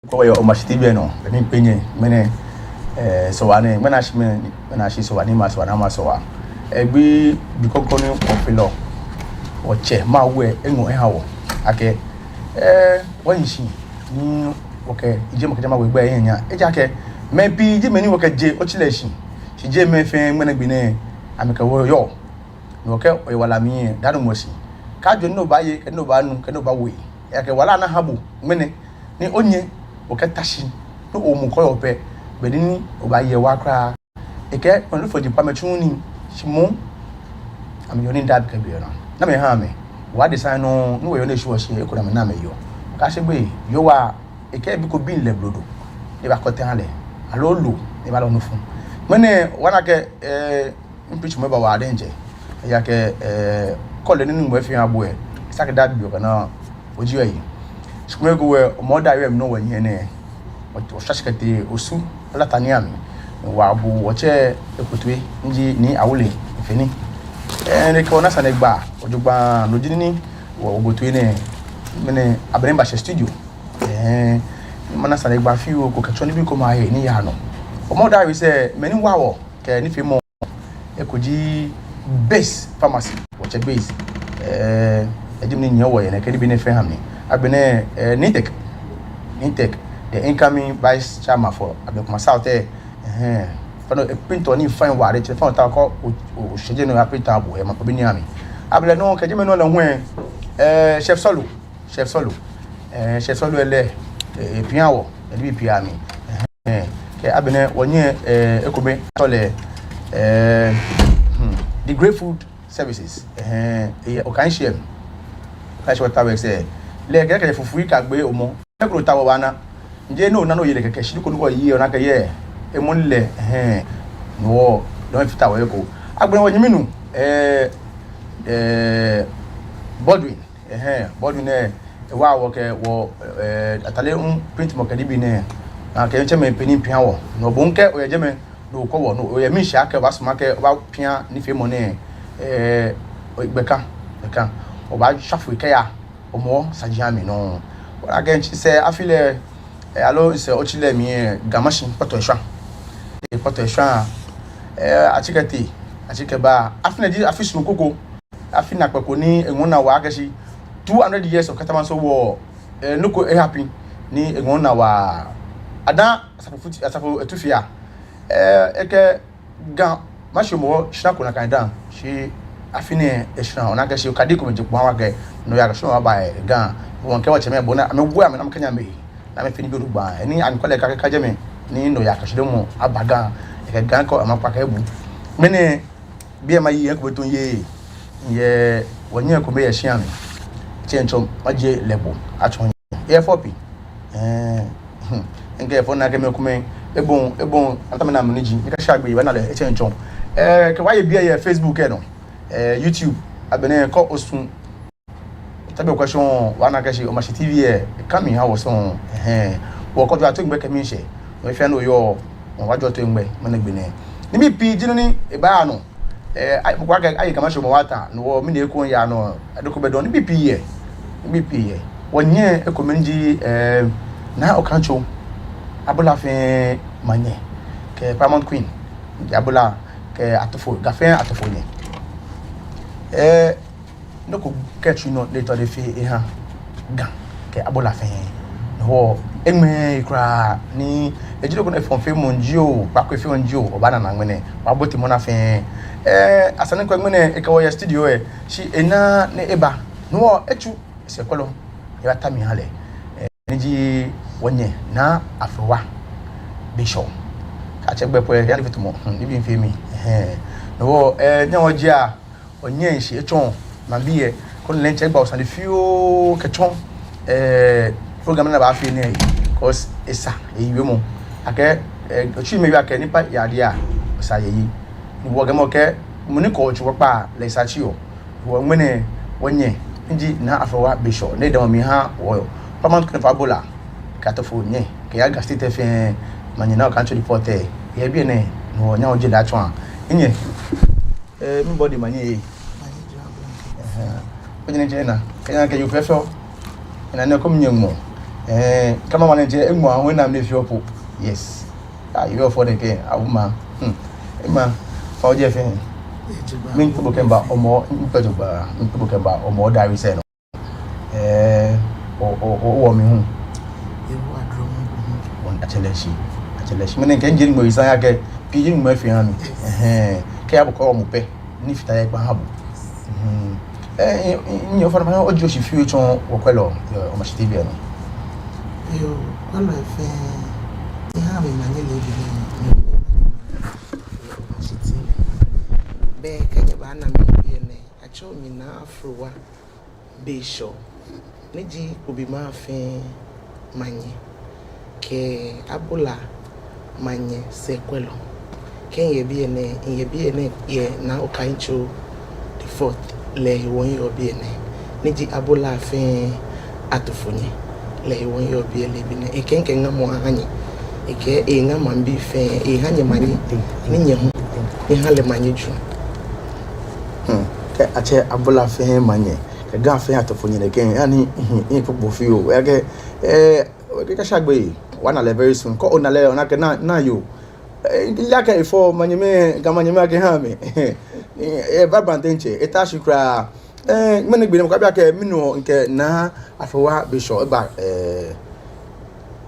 Kɔɔyɔɔ Omashi T V nɔ, ni kpɛnyɛ, ŋmɛnɛ, ɛɛ, Sɔwa nɛɛ, ŋmɛnɛ ashi mɛɛ, ŋmɛnɛ ashi Sɔwa, ni ma Sɔwa, ni ma Sɔwa. Ɛɛ, gbi, gbi kroko ni wɔfeɔ lɛ. wɔtsɛ Mawu lɛ eŋɔ eha wɔ akɛ, eh, wɔnyiɛ shi ni wɔkɛ ijemɔ kɛ jama we gbɛ yɛ nya. Ejaakɛ mɛi pii ji mɛi ni wɔkɛje otsi lɛ shi. Shi jeee amɛ fɛɛ ŋmɛnɛ gbi nɛɛ amɛkɛ wɔ yɔɔ. Ni wɔkɛ wɔye wala mli lɛ, daa nɔ mɔ shi. Kaajo ni obaaye, kɛ ni obaanu, kɛ ni obaawo. Ejaakɛ wala ni aha bo ŋmɛnɛ ni onyɛ okɛta shi ni omɔ kɔɔyɔɔ pɛ, be ni obaaye waa kwraa. Ekɛɛ, kpɛŋ lɛ fɔji pa amɛtsuɔ nii, shi moŋ amɛyɔɔ nii daa be kɛ be nɔ. Namɛi ha amɛ? Wɔ adesa nɔ, ni wɔyɔɔ ni eshi wɔ shi, eko namɛi ni amɛyɔɔ. Kaashi gbeyei, yoo waa, ekɛɛ ebi ko bi lɛ blodo, ni ebaakɔ tɛ aha lɛ, aloo loo, ni ebaalɔ nɔ fɔŋ. Ŋmɛnɛ wɔna akɛ, eh, mi preach mɔ eba wɔ diɛŋtsɛ. Ejaakɛ, eh, kɔlɛ ni Nyɔŋmɔ efee aha bo lɛ, esa akɛ daa be okɛ naa oji oyi. Shi kome ko wɛ, Hɔmɔwɔ dawai mli nɔ wɔnyiɛ nɛɛ. Wɔ, wɔshwa shi kɛtee Osu, Alata niiamli. Wɔbo wɔtsɛ eko toi, ni ji Nii Awule Mfeni. Eh, ni ekɛ wɔ na sane gba, ojogbaŋŋ, no ji ni wɔ, wɔbo toi nɛɛ. Mɛni, abɛ ni mibashɛ studio. Eh, ni mana sane gba fioo ko kɛtsɔ nibii komɛi ahe ni yaa nɔ. Hɔmɔwɔ dawai sɛɛ, mɛi ni waa wɔ kɛ nifeemɔ. Eko ji Base Pharmacy, wɔtsɛ Base. Eh, eji mɛi ni nyiɛ wɔ yɛ nɛkɛ nibii nɛɛ fɛɛ ha mli. Agbɛnɛ, eh, Nitec. Nitec, the incoming vice chairman for Ablekuma South lɛ. Ɛhɛɛ. Fɛɛ nɔ, e print-ɔ nii fine waa, diɛŋtsɛ fɛɛ nɔ, taakɛ o, o, oshɛ jɛmɛ ni oya print-ɔ bo, eh, maŋ kpɔ bi ni ami. Ablɛ nɔ, kɛ jɛmɛ nɔ lɛ hu, eh, Chef Solo. Chef Solo. Eh, Chef Solo lɛ, eh, epia wɔ, eh, nibii pii amli. Eh, kɛ agbɛnɛ wɔnyɛ, eh, ekome atsɛɔ lɛ, eh, hmm, The Great Food Services. Eh, eh, Okaishie. Okaishie Water Works, eh. Lɛ kɛ, kɛ fufui kɛ gbɛ omɔ. Ekro ta wɔ bana. Njɛ no na no yɛ lɛ kɛkɛ shi ko nɔ ko yɛ ona kɛ yɛ. Emɔ lɛ, eh, no, no fita wɔ eko. Agbɛnɛ wɔnyɛmi nuu, eh, eh, Baldwin. Ɛhɛɛ, Baldwin nɛɛ, ewa wɔ kɛ wɔ, eh, atade ŋ print-mɔ kɛ nibii nɛɛ. Ni ekɛ ntsɛmɛi pii ni pia wɔ. Ni bo ŋkɛɛ oyɛ jɛmɛ, ni okɔ wɔ, ni oyɛ miishɛɛ akɛ obaasumɔ akɛ obaapia nifeemɔ nɛɛ, eh, gbɛ ka, gbɛ ka. Obaashafo kɛya Hɔmɔwɔ saji amli nɔ. Wɔna akɛ ŋtsɛ sɛɛ afi lɛ, eh, aloo ŋsɛɛ otsi lɛ mli lɛ, Ga Mashi kpɔtɔɔ eshwa. Ekpɔtɔɔ eshwa, eh, atsi kɛtee, atsi kɛba. Afi nɛɛ ji afi suɔmɔ ko. Afi naakpɛɛ ko ni eŋɔɔ naa waa akɛ shi two hundred years of Katamanso War, eh, nɔ ko e-happen ni eŋɔɔ naa waa. Ada Asafo Futi, Asafo Etufia, eh, ekɛ Ga Mashi Hɔmɔwɔ shra ko nakai dã. Shi afi nɛɛ eshra, ona akɛ shi okadi komɛi je kpo aha wɔ akɛ nɔyaa kɛ shra ba, eh, Ga. Wɔŋkɛɛ wɔtsɛmɛi bɔ ni amɛwo amɛ ni amɛkɛnya amɛhe, ni amɛfee nibii jogbaŋŋ. Ni anɔkwale kɛkɛ jɛmɛ ni nɔyaa kɛ shramɔ aba Ga. Ekɛ Ga kɔ amɛkpa kɛ bu. Mɛni Biɛ mayi yɛ kome tɔŋ yɛ, yɛ wɔnyɛ kome yɛ shia mli. Tsɛ ŋtsɔ majie lɛ bo atsɔ yɛ fɔ pi. Eh, hmm. Ŋkɛɛ fɔ naa kɛ mɛi komɛi, ebɔŋ, ebɔŋ, ata mɛi ni amɛniji, ŋkɛ sha gbɛ, wɔna lɛ, etsɛ ŋtsɔ. Eh, kɛ wɔye biɛ yɛ Facebook lɛ nɔ. Eh, YouTube, agbɛnɛ kɔ Osu. Tabi question, wɔna akɛ shi Omashi T V lɛ, eka mli ha wɔ sɔŋŋ, ɛhɛɛ. Wɔkɔ jɔ ato ŋgbɛ kɛ miishɛɛ, wɔfɛɛ nɔ yɔɔ, wɔjɔ ato ŋgbɛ, mɛni gbɛ nɛ. Nibii pii ji nɔ ni, ebaaya nɔ, eh, ai, mɔ ko akɛ, ayi Ga Mashi Hɔmɔwɔ ata, no wɔ, mɛni eko yaa nɔ, adoko bɛ dɔŋŋ, nibii pii yɛ, nibii pii yɛ. Wɔnyɛ eko mɛni ji, eh, Naa Okaŋtso, Abola fɛɛ manyɛ, kɛ Paramount Queen, Abola, kɛ Atofo, Ga fɛɛ Atofo nyɛ. Eh, Nɔ ko kɛ tsui nɔ lɛ tɔ lɛ fɛɛ eha Ga kɛ Abola fɛɛ. No hewɔ eŋmɛɛ kwraa ni eji nɔ ko ni efɔŋ feemɔ jio, kpaako efeemɔ jio, obaana naa ŋmɛnɛ, wɔbote mɔ naa fɛɛ. Eh, esa ni ŋkɔ ŋmɛnɛ ekɛ wɔ yɛ studio lɛ, shi ena ni eba. No hewɔ etsu esɛɛ kɔlɔ, ebata mi ha lɛ. Eh, ni ji wɔnyɛ Naa Afewa Bishop. Kaatsɛ gbɛ pɛ, yaa ni fee tumɔ, hmm, nibii fee mi. Ɛhɛɛ. No hewɔ, eh, nyɛ wɔjia, Onyɛ shi etsɔ maŋbii lɛ, koni lɛ ŋtsɛ egba wɔ sane fioo kɛtsɔ, eh, program ni abaafee nɛɛ, because esa eyi wiemɔ. Akɛ, eh, otsui mɛi wie akɛ nipa yadi a, esa eyi. Ni wɔkɛɛ mɔ akɛ, mɔ ni kɔ otsu wɔkpa lɛ esa tsi o. Wɔ ŋmɛnɛ, wɔnyɛ, ni ji Naa Afewa Bishop, ni edamɔ mli eha wɔ Paramount Queen of Abola, kɛ Atofo nyɛ, kɛ Ga State fɛɛ, manyɛ Naa Okaŋtso the fourth lɛ, yɛ biɛ nɛɛ, ni wɔnyɛ wɔje lɛ atswa. Nyɛ, Eh, mi body manyɛ ee. Ɛhɛɛ. Kpɛjɛ ni ŋtsɛ ena. Kɛya kɛ yoo fɛfɛo. Ena nɛɛ kome nyɛ ŋmɔ. Eh, kama ma ni ŋtsɛ eŋmɔ ahu ena mi fioo po. Yes. Ah, yoo fɛfɛo nɛkɛ. Awu ma. Hmm. Ema. Fa ojɛ fɛɛ. Miitao bo kɛba Hɔmɔwɔ, miitao bo kɛba, miitao bo kɛba Hɔmɔwɔ diary sɛɛ nɔ. Ɛɛ, o, o, o, owɔ mi hu. Ewu adro mu. Wɔn atsɛlɛ shi, atsɛlɛ shi. Mɛni kɛ nje ni mɔ yi sa ya kɛ, pii ni mɔ fee ha mi. Ɛhɛɛ, kɛ ya bo kɔ mɔ pɛ, ni fita yɛ kpa ha bo. Mhm. Ɛɛ, n, n, n, yɔ fana, oji oshi fioo tsɔɔ wɔ kwɛlɔ, yɛ Omashi T V nɔ. Yoo, kwɛlɔ fɛɛ, eha mi manye lɛ bi nɛ, yɛ Omashi T V. Bɛ kɛ nyɛbana mi biɛ nɛ, atsɛɔ mi Naa Afrowa Beshɔɔ, ni ji Kpobimafin manye kɛ Abola manye sɛɛkwɛlɔ. Kɛ miyɛ biɛ nɛ, miyɛ biɛ nɛ yɛ Naa Okaitsho the fourth lɛ hewɔ miyɔɔ biɛ nɛ, ni ji Abola fɛɛ atofonyo lɛ hewɔ miyɔɔ biɛ lɛ bi nɛ. Ekɛɛ mikɛ ŋamɔ aha nyɛ, ekɛɛ eŋa maŋbii fɛɛ, eha nyɛ manye, ni nyɛ hu nyɛha lɛ manye juu. Hmm. Kɛ atsɛ Abola fɛɛ manye kɛ Ga fɛɛ atofonyo nɛkɛ, ani, hmm, mikpokpo fioo. Ekɛɛ, ɛɛ, ekɛɛ kɛ sha gbɛ, wɔna lɛ very soon. Kɛ ona lɛ, ona akɛ naa, naa yoo. Ɛɛ, ya kɛ efɔ manyɛmɛi, Ga manyɛmɛi akɛha amɛ. Ɛɛ, vibrant diɛŋtsɛ, eta shi kwraa. Ɛɛ, mɛni gbɛ nɛ mɔ kabi akɛ, mi nɔ mikɛ Naa Afrowa Beshɔɔ eba, ɛɛ,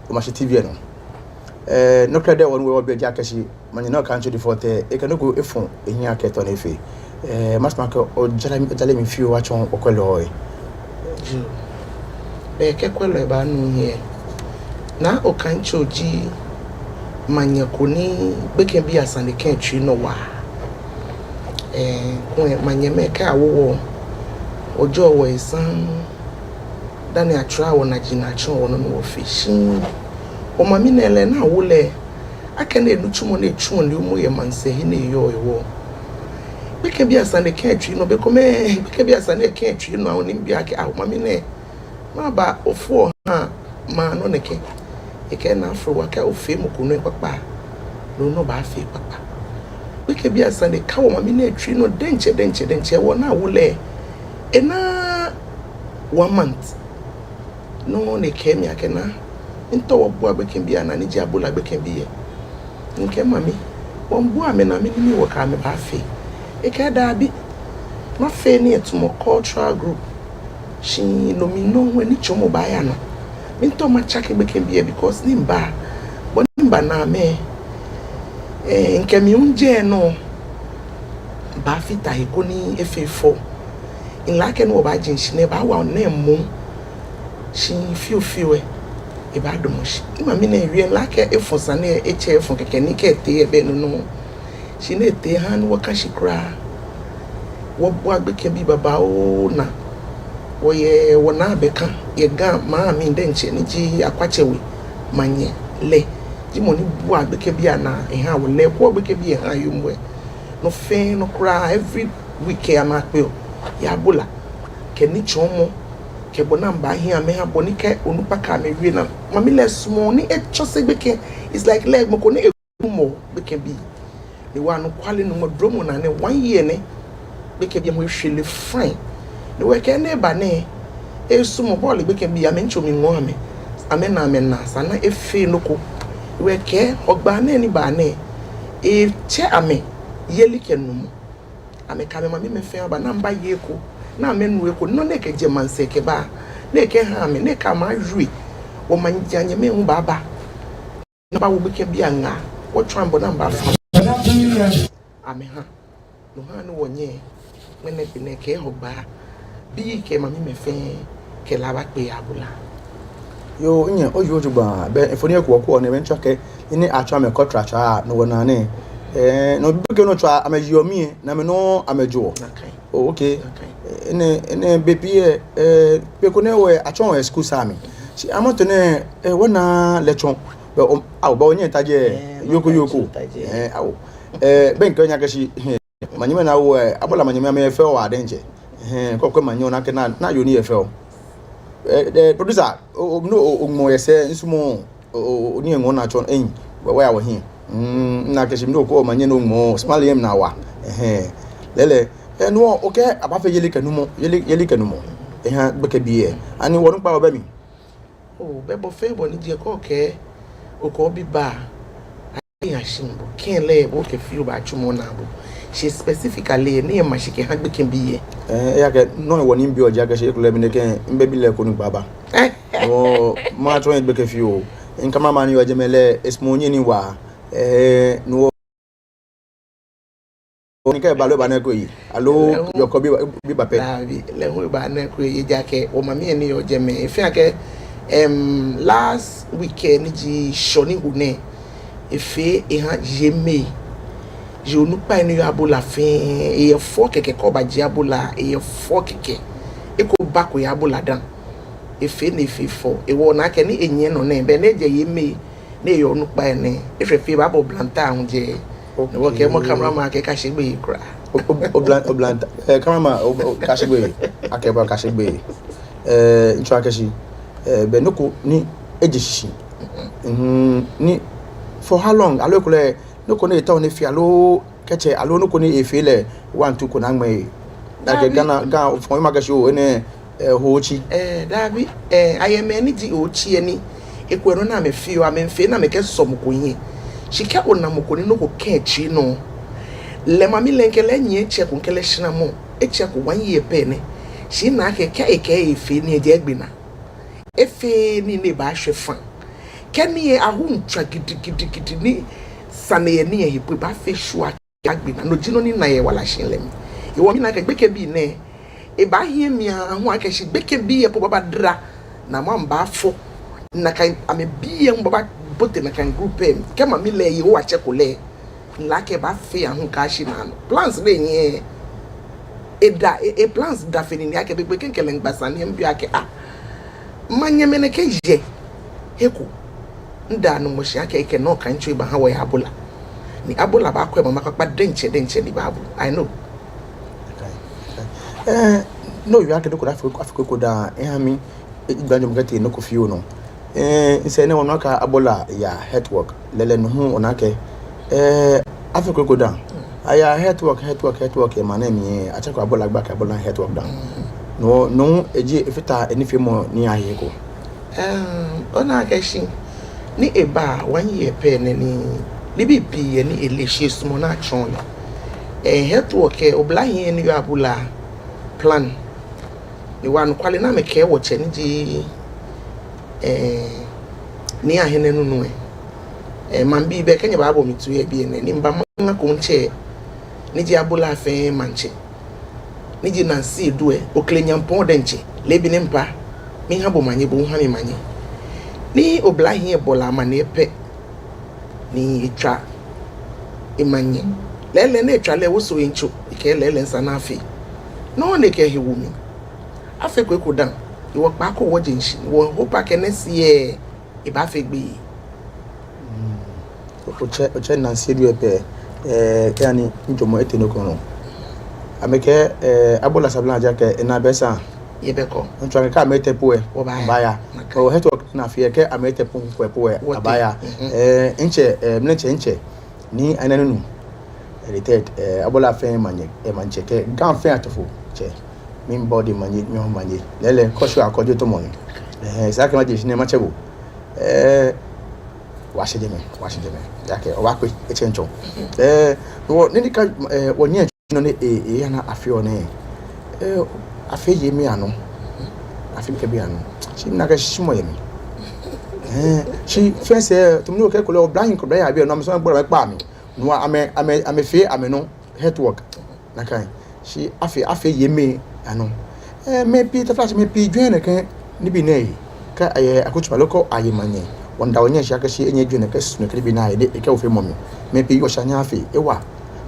Omashi T V nɔ. Ɛɛ, nɔ krɛdɛɛ wɔ ni wɔyɔɔ biɛ ji akɛ shi, manye Naa Okaitsho the fourth, ekɛ nɔ ko efɔ ehiɛ akɛ tɔ ni efee. Ɛɛ, masumɔ akɛ ojara mi, ojara mi fioo otsɔɔ wɔ kwɛlɔi. Yoo. Bɛ kɛ kwɛlɔi baanu hiɛ, Naa Okaitsho ji manye ko ni gbekɛbii asane kɛ etsui nɔ waa. Ɛɛ, kulɛ manyɛmɛi kɛ awo wɔ, ojɔɔ wɔ esaŋ, dani atsɔɔ wɔ naji ni atsɔɔ wɔ nɔ ni wɔfee shi. Wɔ mami nɛɛ lɛ ni awo lɛ, akɛni enitsumɔ ni etsuɔ lɛ moŋ yɛ maŋsɛɛ he ni eyɔɔ hewɔ, gbekɛbii asane kɛ etsui nɔ, be komɛi gbekɛbii asane kɛ etsui nɔ, awo ni mibi akɛ, ao, mami nɛɛ, mɛɛba ofɔ ha maŋ nɔ nɛkɛ? Ekɛɛ Naa Afrowa, kɛ ofee mɔ ko nɔ kpakpa, no nɔ baafee kpakpa. Gbekɛbii asane ka wɔ mami nɛɛ tsui nɔ diɛŋtsɛ, diɛŋtsɛ, diɛŋtsɛ, hewɔ ni awo lɛ, enaaa one month. No ni ekɛɛ mi akɛ Naa, miitao wɔbua gbekɛbii anaa ni ji Abola gbekɛbii lɛ. Mikɛɛ mami, wɔmiibua amɛnaa, mɛni wɔkɛ amɛ baafee? Ekɛɛ daabi, mafee nii yɛ tamɔ cultural group. Shi no mli nɔŋŋ lɛ nitsumɔ baaya nɔ. Miitao matsake gbekɛbii lɛ because ni miba, bɔ ni mibana amɛ, ɛɛ, mikɛ mi hu jɛ nɔ baafata he koni efee fɛo. Mile akɛ ni wɔbaaje shishi nɛɛ, ebaawa nɛɛ moŋ. Shi fioo fioo lɛ, ebaadamɔ shi. Mami nɛɛ wie, mile akɛ efɔ sane lɛ, etsɛ efɔ kɛkɛ ni kɛ etee lɛ ebɛ nɔ nɔŋŋ. Shi ni etee eha ni wɔka shi kwraa. Wɔbua gbekɛbii babaoo naa. Wɔyɛ wɔnaa Abɛka, yɛ Ga maŋ mli diɛŋtsɛ ni ji Akwatsɛ We manye lɛ ji mɔ ni bua gbekɛbii anaa eha wɔ, lɛ kwɛɔ gbekɛbii ehaa yoomo lɛ. Nɔ fɛɛ nɔ kwraa, every week lɛ amɛkpeɔ yɛ Abola. Kɛ nitsɔɔmɔ, kɛ bɔ ni amɛbaahi amɛha, bɔ ni kɛ onukpa kɛ amɛ wie naa. Mami lɛ sumɔɔ ni etsɔse gbekɛ. It's like lɛ mɔ ko ni ekumɔ gbekɛbii. Ni wɔ anɔkwale, Nuŋtsɔ dromɔ naa nɛɛ one year nɛ, gbekɛbii amli eshwɛ lɛ fine. Ni wɔkɛ nɛɛ ba nɛɛ, esumɔɔ bɔ ni gbekɛbii amɛtsɔɔ miiŋɔ amɛ, amɛna amɛnaa, esa ni efee nɔ ko. Wɔkɛ Hɔgbaa nɛɛ ni ba nɛɛ, etsɛ amɛ yelikɛnumɔ. Amɛkɛ amɛmamimɛi fɛɛ aba ni amɛbaye eko, ni amɛnu eko, nɔ ni ekɛjɛ maŋsɛɛ kɛba, ni ekɛha amɛ, ni ekɛ amɛ awie. Wɔmaŋ jɛmɛi hu baaba ni abawo gbekɛbii aŋaa, wɔtsɔɔ amɛ bɔ ni amɛbaafee amɛha. No ha ni wɔnyɛ ŋmɛnɛ gbi nɛɛ kɛ Hɔgbaa bii kɛ mamimɛi fɛɛ kɛ lɛ abakpe yɛ Abola. Yoo, nyɛ, oyiwɔ jogbaŋŋ. Bɛ mfoniri ko wɔkɔ nɛɛ, bɛ miitsɔɔ akɛ, ni atsɔɔ amɛ kɔtra tsɔɔ, no wɔnaa nɛɛ. Ɛɛ, no be ko ni otsɔɔ amɛyeɔ mli lɛ, ni amɛnɔ amɛjoɔ. Nakai. Oh, okay. Nakai. Enɛ, enɛ be pii lɛ, ɛɛ, be ko nɛɛ wɔ atsɔɔ wɔ school saa mli. Shi amrɔ nɛɛ, ɛɛ, wɔnaa lɛ tsɔ. Bɛ, oo, awo, bɛ onyɛ tajɛ, ɛɛ, yoko, yoko. Tajɛ. Ɛɛ, awo. Ɛɛ, bɛ mikɛɛ nyɛ akɛ shi, manyɛmɛi ni awo, ɛɛ, Abola manyɛmɛi amɛyɛ fɛo waa diɛŋtsɛ. Ɛhɛɛ, kɛ okwɛ manyɛ ona akɛ naa, naa yoo ni yɛ fɛo. Ɛɛ, ɛɛ, producer, oo, oo, no, oo, oŋmɔ yɛ sɛɛ, misumɔɔ, oo, oo, ni eŋɔɔ naa tsɔ, ɛɛ, wɛ, wɛ, awo hiɛ. Mm, mina akɛ shi mi nɔ ko manyɛ nɔ ŋmɔ, smile yɛ minaa waa. Ɛhɛɛ, lɛɛlɛŋ, ɛɛ, no, okɛɛ abaafee yelikɛnumɔ, yeli, yelikɛnumɔ. Eha gbekɛbii lɛ. Ani wɔnukpa obɛ mli? Oo, bɛ bɔ fɛɛ bɔ ni ji lɛ, kɛ okɛ, okɛ obi ba, ayaa shi bo, kɛ lɛ bo kɛ fioo baatsu mɔ naa bo. Shi specifically, ni ema shi kɛha gbekɛbii lɛ. Eh, ejaakɛ, nɔ hewɔ ni mibi o ji akɛ shi ekolɛ mi nɛkɛ, mibɛ bi lɛ ko ni gbaa ba. No, matsɔɔ nyɛ gbekɛ fioo. Cameraman ni yɔɔ jɛmɛ lɛ, esumɔɔ nyɛ nii waa. Eh, no, ni kɛ eba lɛ eba nɛɛ ko yi. Aloo, yɔɔ ko bi, bi ba pɛ. Dabi, lɛ hu eba nɛɛ ko yi, ejaakɛ, wɔmami lɛ ni yɔɔ jɛmɛ. Efee akɛ, em, last week lɛ ni ji Shɔ ni ho nɛɛ. Efee eha yei mɛi, yei onukpai ni yɔɔ Abola fɛɛ, eyɛ fɔ kɛkɛ kɛ oba ji Abola, eyɛ fɔ kɛkɛ. Eko bako yɛ Abola dã. Efee ni efee fɔ. Hewɔ ona akɛ ni enyiɛ nɔ nɛɛ, be ni ejɛ yei mɛi, ni eyɛ onukpai nɛɛ, efee fɛɛ baabɔ oblahii hu jɛi. Okay. Ni wɔkɛɛ mɔ cameraman akɛ kaashi gbeyei kwraa. O, o, obla-, oblahii, eh, cameraman, o, o, kaashi gbeyei. Akɛ bo kaashi gbeyei. Eh, ntsɔ akɛ shi, eh, be nɔ ko ni eje shishi. Mhm, ni for how long? Aloo ekolɛ nɔ ko ni etaoɔ ni efee aloo kɛtsɛ aloo nɔ ko ni efee lɛ one two ko ni aŋmɛ. Like Ghana, Ghana, for him akɛ shi o, enɛ, eh, ho otsi. Eh, dabi, eh, ayɛ mɛi ni ji otsi lɛ ni. Ekolɛ nɔ ni amɛfeɔ, amɛfeɔ ni amɛkɛsɔ mɔ ko hiɛ. Shi kɛ ona mɔ ko ni nɔ ko kã etsui nɔ. Lɛ mami lɛ mikɛ lɛ nyiɛ etsɛ ko mikɛ lɛ shramɔ. Etsɛ ko one year pɛ nɛ. Shi mina akɛ kɛ ekɛɛ efee nii lɛ ejeee egbe naa. Efee nii ni ebaashwɛ faŋŋ. Kɛ nii lɛ ahu ntswa gidigidigidi ni sane yɛ nii lɛ he po ebaafee sure akɛ agbe naa. No ji nɔ ni mina yɛ ewala shihilɛ mli. Hewɔ mina akɛ gbekɛbii nɛɛ, ebaahi emia aahu akɛ shi gbekɛbii lɛ po baaba dra. Ni amɛbaafo. Nakai amɛbii lɛ hu baabote nakai group lɛ mli. Kɛ mami lɛ Yehowa tsɛko lɛ. Lɛ akɛ ebaafee aahu kɛyashi naanɔ. Plans ni eyɛ lɛ, eda, e, e plans da fe nine akɛ be kpɛkpɛ kɛ lɛ miigba sane lɛ mibi akɛ, ah, manyɛmɛi nɛɛ kɛjɛ he ko. Mida Nyɔŋmɔ shi akɛ ekɛ nɔ ko etsɔ ebaha wɔ yɛ Abola. Ni Abola baakwɛ mama kpakpa diɛŋtsɛ diɛŋtsɛ ni baabu. I know. Okay. Eh, no, yɛ akɛ nɔ ko da fe, afee ko ko da, eh, ami, eh, igba nyɔmɔ kɛtee nɔ ko fioo nɔ. Eh, misɛɛ nɛɛ wɔnu akɛ Abola yaa health walk. Lɛɛlɛŋ no hu ona akɛ, eh, afee ko ko da. Ayaa health walk, health walk, health walk yɛ maŋ nɛɛ mli, atsɛko Abola gba akɛ Abola health walk da. No, no eji efata enifeemɔ ni aye ko. Ehm, ona akɛ shi ni eba one year pɛ nɛ ni, nibii pii yɛ ni eleee shi esumɔɔ ni atsɔɔ lɛ. Eh, health walk lɛ, oblahii ni yɔɔ Abola plan. Ni wɔ anɔkwale ni amɛkɛɛ wɔtsɛ ni ji, eh, Nii Ahene Nunoo lɛ. Eh, maŋbii, be kɛ nyɛbaabo mi toi yɛ biɛ nɛɛ, ni miba maŋ ko mitsɛ, ni ji Abola fɛɛ maŋtsɛ, ni ji Nancy Adu lɛ, Okle Nyampɔn diɛŋtsɛ, leebi nɛɛ miba, miha bo manye, bo hu ha mi manye. Ni oblahii lɛ bɔ lɛ amaniɛ pɛ, ni etswa emanye. Lɛɛlɛŋ ni etswa lɛ, ewoso eyiŋtso, ekɛɛ lɛɛlɛŋ esa ni afee. No ni ekɛ ehe wo mli. Afeko eko dã. Hewɔ kpaako wɔje shishi. Wɔ hope akɛ next year ebaafee gbeyei. Mm. Otsɛ, otsɛ Nancy Adu lɛ pɛ, eh, kɛ ani njɔɔmɔ etee nɔ ko nɔ. Amɛkɛɛ, eh, Abola sabla ja akɛ ena bɛ sa. Yɛbɛkɔ. Ntsɔ akɛ kɛ amɛtee po lɛ, wɔbaaya. Wɔbaaya. Okay. Oh, health walk ni afee lɛ, kɛ amɛtee po ko lɛ po lɛ, wɔtee. Abaaya. Mhm. Eh, ntsɛ, eh, mlɛntsɛ ntsɛ. Nii Ahene Nunoo. Eh, the third, eh, Abola fɛɛ manye, eh, maŋtsɛ kɛ Ga fɛɛ atɔfo tsɛ. Miibɔ odɛŋ manye, mi hu manye. Lɛɛlɛŋ, kɔshiwa kɔjɔɔ tɔmɔ ni. Eh, esa akɛ maje shishi ni matsɛ bo. Eh, wɔshɛ jɛmɛ, wɔshɛ jɛmɛ. Ejaakɛ, obaakpe, etsɛ ntsɔ. Eh, wɔ, ni nika, eh, wɔnyɛ nɔ ni, eh, eh, eya ni afeɔ nɛɛ. Eh, afee yei mɛi anɔ. Afee mikɛ bii anɔ. Shi mina akɛ shishiumɔ yɛ mli. Eh, shi fɛɛ sɛɛ, tamɔ nɔ ni okɛɛ ekolɛ oblahii ko bɛ ya bi nɔ, amɛsɔ gbɔra amɛkpa mi. No amɛ, amɛ, amɛfee amɛnɔ health walk. Nakai. Shi afee, afee yei mɛi anɔ. Eh, mɛi pii, taflatsɛ, mɛi pii jwɛŋɔ nɛkɛ nibii nɛɛ he. Kɛ ayɛ akutso aloo kɛ aye manye. Wɔmiida wɔnyɛ shi akɛ shi enyɛ ejwɛŋɔ nɛkɛ sunu nɛkɛ nibii nɛɛ he, ekɛ ofeemɔ mli. Mɛi pii yɔɔ shi anyɛ afee. Ewa.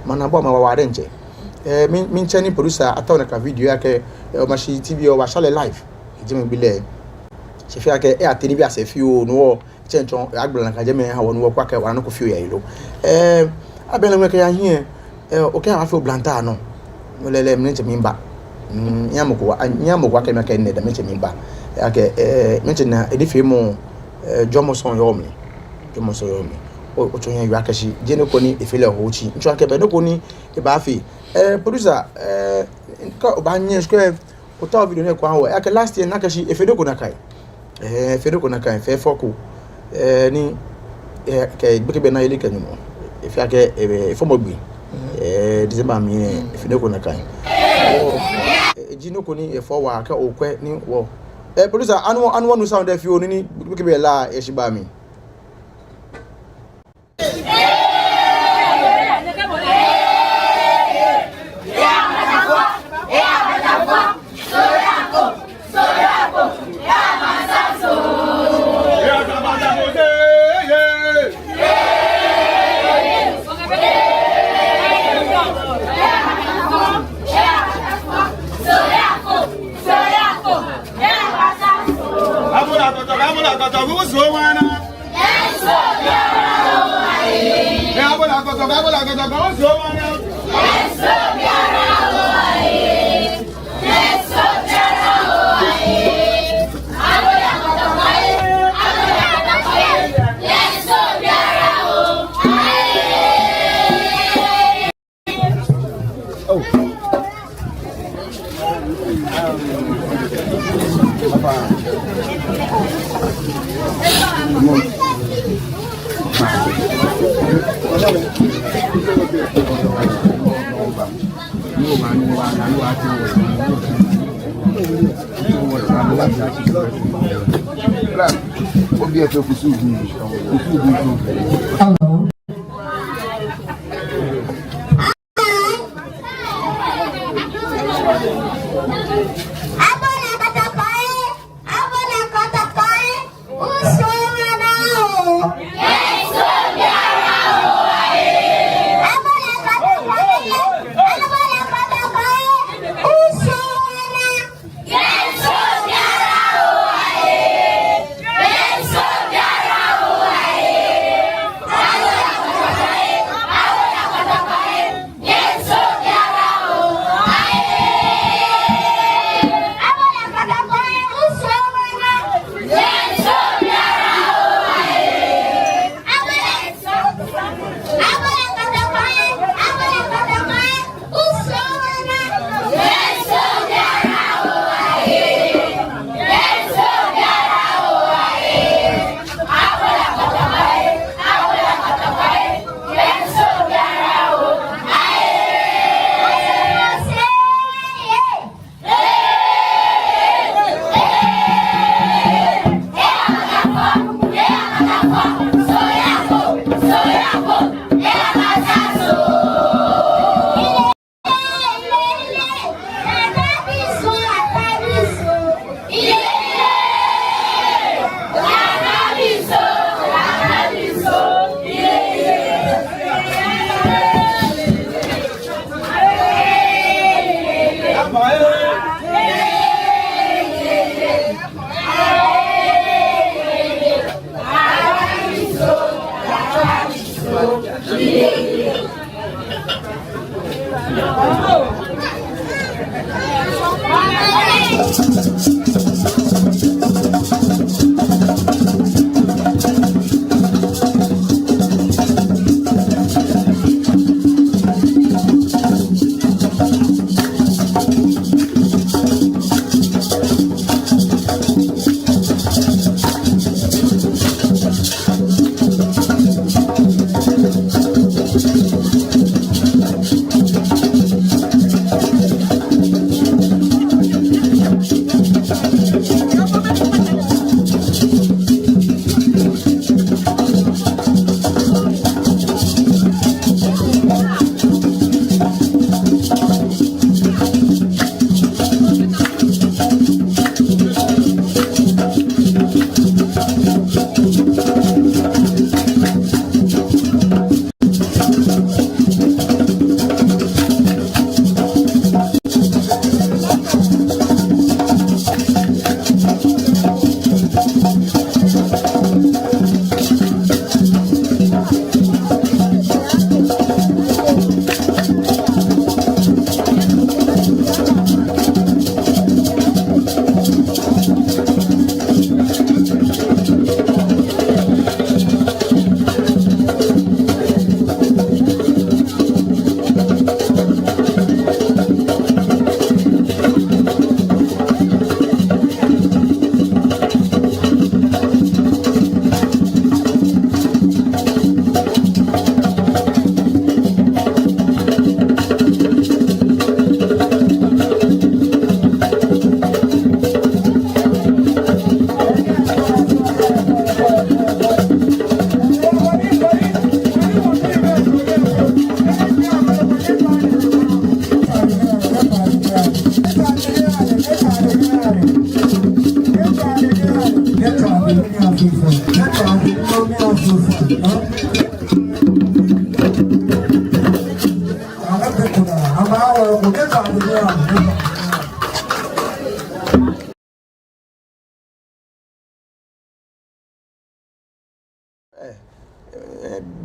Mana bɔ ma wa wa diɛŋtsɛ. Eh, mi, mitsɛ ni producer atao nakai video lɛ akɛ, eh, Omashi T V lɛ wɔbaashɛ lɛ live. Ejɛ mli gbi lɛ. Shi fɛɛ akɛ, eh, atee nibii asɛɛ fioo, no hewɔ, tsɛ ntsɔ, agbala nakai jɛmɛ, ha wɔ ni wɔkwɛ akɛ, wɔna nɔ ko fioo yɛ he lo. Eh, abɛ lɛ ŋmɛ kɛya hiɛ, eh, okɛɛ abaafee oblahii ta nɔ. No lɛɛlɛŋ, mlɛntsɛ miiba. Mm, nyɛmɔ ko wa, a, nyɛmɔ ko wa kɛ mi akɛ nɛ da mlɛntsɛ miiba. Akɛ, eh, mlɛntsɛ na, enifeemɔ, eh, jɔɔmɔ sɔŋŋ yɔɔ mli. Jɔɔmɔ sɔŋŋ yɔɔ mli. O, otsɔ nyɛ yɛ akɛ shi, jeee nɔ ko ni efee lɛ ho otsi. Ntsɔ akɛ bɛ nɔ ko ni ebaafee. Eh, producer, eh, kɛ obaanyɛ, shi kɛ, otao video nɛɛ ko aha wɔ. Akɛ last year ni akɛ shi efee nɔ ko nakai. Eh, efee nɔ ko nakai, efee fɔ ko. Eh, ni, eh, kɛ gbekɛbii anaa yeli kɛ Nyɔŋmɔ. Efee akɛ, eh, efɔmɔ gbi. Eh, December mli nɛɛ, efee nɔ ko nakai. Oh, eh, eji nɔ ko ni efɔ waa akɛ okwɛ ni wɔ. Eh, producer, anu, anu wɔnu sound lɛ fioo ni, ni, kɛkɛ be La eshi ba mli. Hello.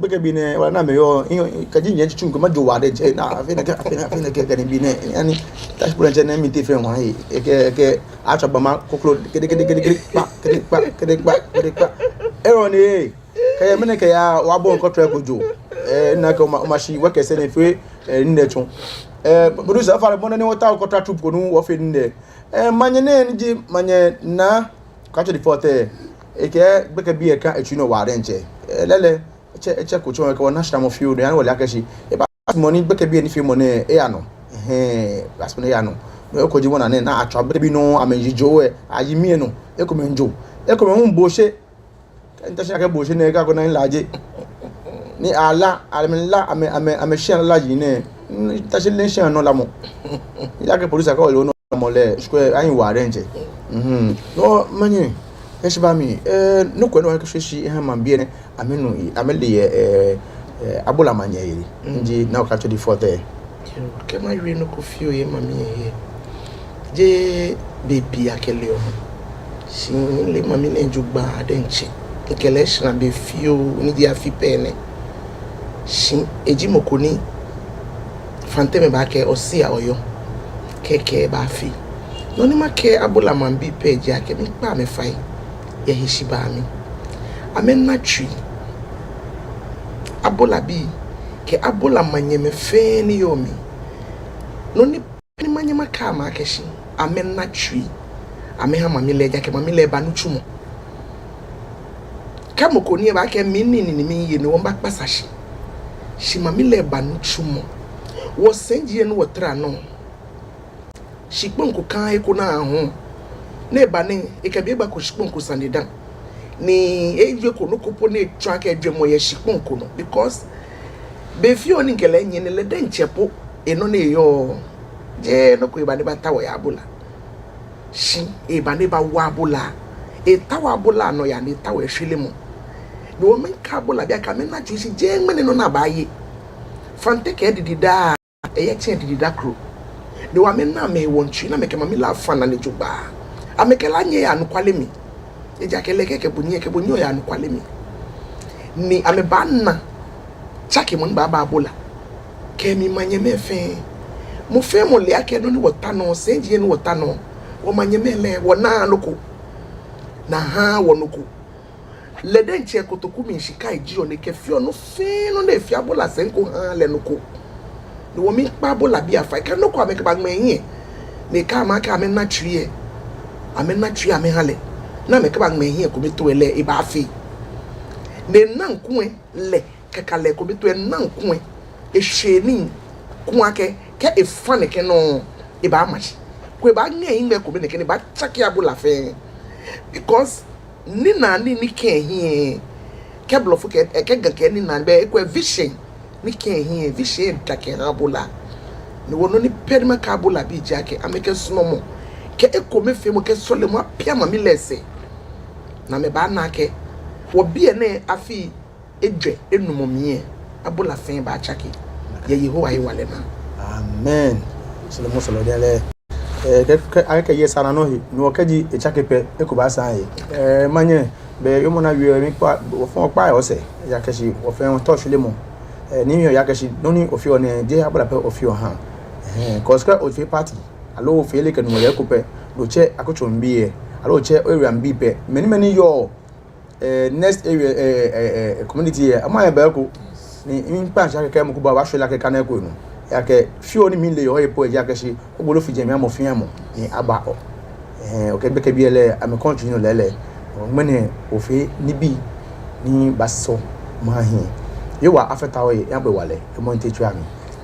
Gbekɛbii nɛɛ, wɔna amɛyɔɔ, kɛji nyɛ tsutsu ŋkɛ majo waa diɛŋtsɛ, naa, afee nɛkɛ, afee nɛkɛ, afee nɛkɛ, kɛ nibii nɛɛ, ani, tashi pulɛ ntsɛ nɛɛ miteŋ fɛɛ ŋwa, ekɛɛ, ekɛɛ, atswa gbama, koklo, kede, kede, kede, kede, kpa, kede, kpa, kede, kpa, kede, kpa. Error ni, kɛya, mɛni kɛya, wɔbɔ ŋkɔ trɛ ko jo. Eh, nakai oma, omashi, wɔkɛ sɛɛ nɛɛ fɛɛ, eh, nɛɛ tsɔ. Eh, producer, afa, mɔ nɛɛ ni wɔtao kɔta troupe ko nɔ, wɔfee nɛɛ. Eh, manyɛ nɛɛ, ni ji, manyɛ naa, Katsɔ the fourth, eh, ekɛɛ gbekɛbii lɛ ka etsui nɔ waa diɛŋtsɛ. Eh, lɛɛlɛŋ, etsɛ, etsɛ ko tsɔ ekɛɛ wɔna shramɔ fioo, no hewɔ ni wɔle akɛ shi. Ebaasumɔ ni gbekɛbii lɛ nifeemɔ nɛɛ eya nɔ. Ɛhɛɛ, ebaasumɔ ni eya nɔ. No eko ji mɔ naa nɛɛ, naa atswa gbekɛbii nɔ, amɛyiŋ joo lɛ, ayi mli lɛ nɔ. Ekomɛi miijo. Ekomɛi hu bo she. Kɛ nta shi akɛ bo she nɛɛ, kaa ko naa ni laaje. Ni ala, amɛla, amɛ, amɛ, amɛshia lala yi nɛɛ. Nta shi lɛ shia nɔ lamɔ. Ejaakɛ producer kɛ ole nɔ lamɔ lɛ, shi kwɛ, ayiŋ waa diɛŋtsɛ. Mhm. No, manyɛ, heshibaa mli, eh, nɔ ko nɔ kɛ shi shi, eh, maŋbii nɛɛ, amɛnu, amɛle yɛ, eh, eh, Abola manyɛ yeli. Mm. Ni ji, naa Katsɔ the fourth. Yoo, kɛ mawie nɔ ko fioo yɛ mami lɛ he. Jeee be bibioo akɛleɔ mi. Shi mile mami nɛɛ jogbaŋŋ diɛŋtsɛ. Mikɛ lɛ shra be fioo ni ji afi pɛ nɛ. Shi eji mɔ ko ni Fantemɛi baakɛɛ Osia Oyo. Kɛkɛ baafee. Nɔ ni makɛɛ Abola maŋbii pɛ ji akɛ miikpa amɛ fai yɛ heshibaa mli. Amɛna tsui. Abolabii kɛ Abola manyɛmɛi fɛɛ ni yɔɔ mli. Nɔ ni pɛ ni manyɛ makɛɛ amɛ akɛ shi amɛna tsui, amɛha mami lɛ, ejaakɛ mami lɛ ba nitsumɔ. Kɛ mɔ ko ni ebaakɛɛ mi nii ni miye nɛɛ, wɔmiiba kpasa shi. Shi mami lɛ ba nitsumɔ. Wɔsɛɛ ji enu wɔtara nɔ. Shikpɔŋ ko kã he ko ni ahũ. Ni eba ni ekɛ bi egbako shikpɔŋ ko sane dã. Ni ewie ko nɔ ko po ni etsɔɔ akɛ jwɛŋmɔ yɛ shikpɔŋ ko nɔ. Because be fioo ni mikɛ lɛ nyiɛ nɛɛ, lɛ diɛŋtsɛ po, enɔ ni eyɔɔ, jeee nɔ ko eba ni ebataoɔ yɛ Abola. Shi eba ni ebawo Abola. Etaoɔ Abola nɔyaa ni etaoɔ eshwelemɔ. Ni wɔmiikpa Abolabii akɛ amɛna tsui shi jeee ŋmɛnɛ nɔ ni abaaye. Fante kɛ didi daa. Eyɛ tsɛ didi daa kro. Ni wɔmiina amɛ hewɔ ntsui ni amɛkɛ mami lɛ afa nane jogbaŋŋ. Amɛkɛ lɛ anyɛ yɛ anɔkwale mli. Ejaakɛ lɛ kɛɛ kɛ bo nyɛ, kɛ bo nyɛ oya anɔkwale mli. Ni amɛbaana tsakemɔ ni baaba Abola. Kɛ mi manyɛmɛi fɛɛ. Mɔ fɛɛ mɔ le akɛ nɔ ni wɔta nɔ, sɛɛ ji enu wɔta nɔ. Wɔmanyɛmɛi lɛ, wɔnaaa nɔ ko. Ni ahaaa wɔ nɔ ko. Lɛ diɛŋtsɛ kotoku mli shika ejieɔ ni ekɛfeɔ nɔ fɛɛ nɔ ni efee Abola sɛɛ ŋkɔ haaa lɛ nɔ ko. Ni wɔmiikpa Abolabii afai kɛ nɔ ko amɛkɛbaŋmɛ ehiɛ. Ni ekɛɛ amɛ akɛ amɛna tsui lɛ. Amɛna tsui amɛha lɛ. Ni amɛkɛbaŋmɛ ehiɛ kome too lɛ ebaafee. Ni ena ŋkuu lɛ lɛ kɛkɛ lɛ kome too ena ŋkuu lɛ. Eshɛ ni ŋkuu akɛ, kɛ efa nɛkɛ nɔ, ebaama shi. Kɛ ebaaŋɛ ehiŋmɛi kome nɛkɛ ni ebaatsake Abola fɛɛ. Because ninaa ni, ni kɛ ehiɛ, kɛ blɔfo kɛɛ, kɛ Ga kɛɛ ninaa bɛ, ekolɛ vision, ni kɛ ehiɛ, vision da kɛha Abola. Ni wɔ nɔ ni pɛ ni makɛɛ Abolabii ji akɛ, amɛkɛ suɔmɔ, kɛ ekomefeemɔ, kɛ sɔlemɔ apia mami lɛ sɛɛ. Ni amɛbaana akɛ, wɔ biɛ nɛɛ afii ejwɛ enumɔ mli lɛ, Abola fɛɛ baatsake yɛ Yehowa hewalɛ naa. Amen. Sɔlemɔ sɔlemɔ diɛŋtsɛ. Eh, kɛ, kɛ, akɛ kɛ yɛ saa naa nɔ he, no kɛji etsake pɛ, eko baasaa he. Eh, manyɛ, be yɔɔmɔ ni awie, miikpa, wɔfɛɛ wɔkpa yɛ wɔsɛɛ, ejaakɛ shi, wɔfɛɛ wɔtaoɔ shwelemɔ. Eh, ni miiya akɛ shi, nɔ ni ofeɔ nɛɛ, jeee Abola pɛ ofeɔ ohaa. Eh, cause kɛ ofee party, aloo ofee lɛ kɛ numɔ yɛ eko pɛ, no tsɛ akutso mli bii lɛ, aloo tsɛ area mli bii pɛ, mɛni mɛni yɔɔ, eh, next area, eh, eh, eh, community lɛ, amɛyɛ bɛ ko. Ni, ni miikpa shi akɛ kɛ mɔ ko ba, wɔbaashwie lɛ akɛ kane ko nɔ. Ejaakɛ fioo ni mile yɛ he po ejaakɛ shi, ogbolo fiji mli amɔ fɛɛ amɔ, ni aba o. Eh, okɛ gbekɛbii lɛ, amɛ country nɔ lɛɛlɛŋ. Ŋmɛnɛ ofee nibii ni baasɔ maŋ hiɛ. Yehowa afata ohe, eyabɔ ewala, emɔ nte tsua mi.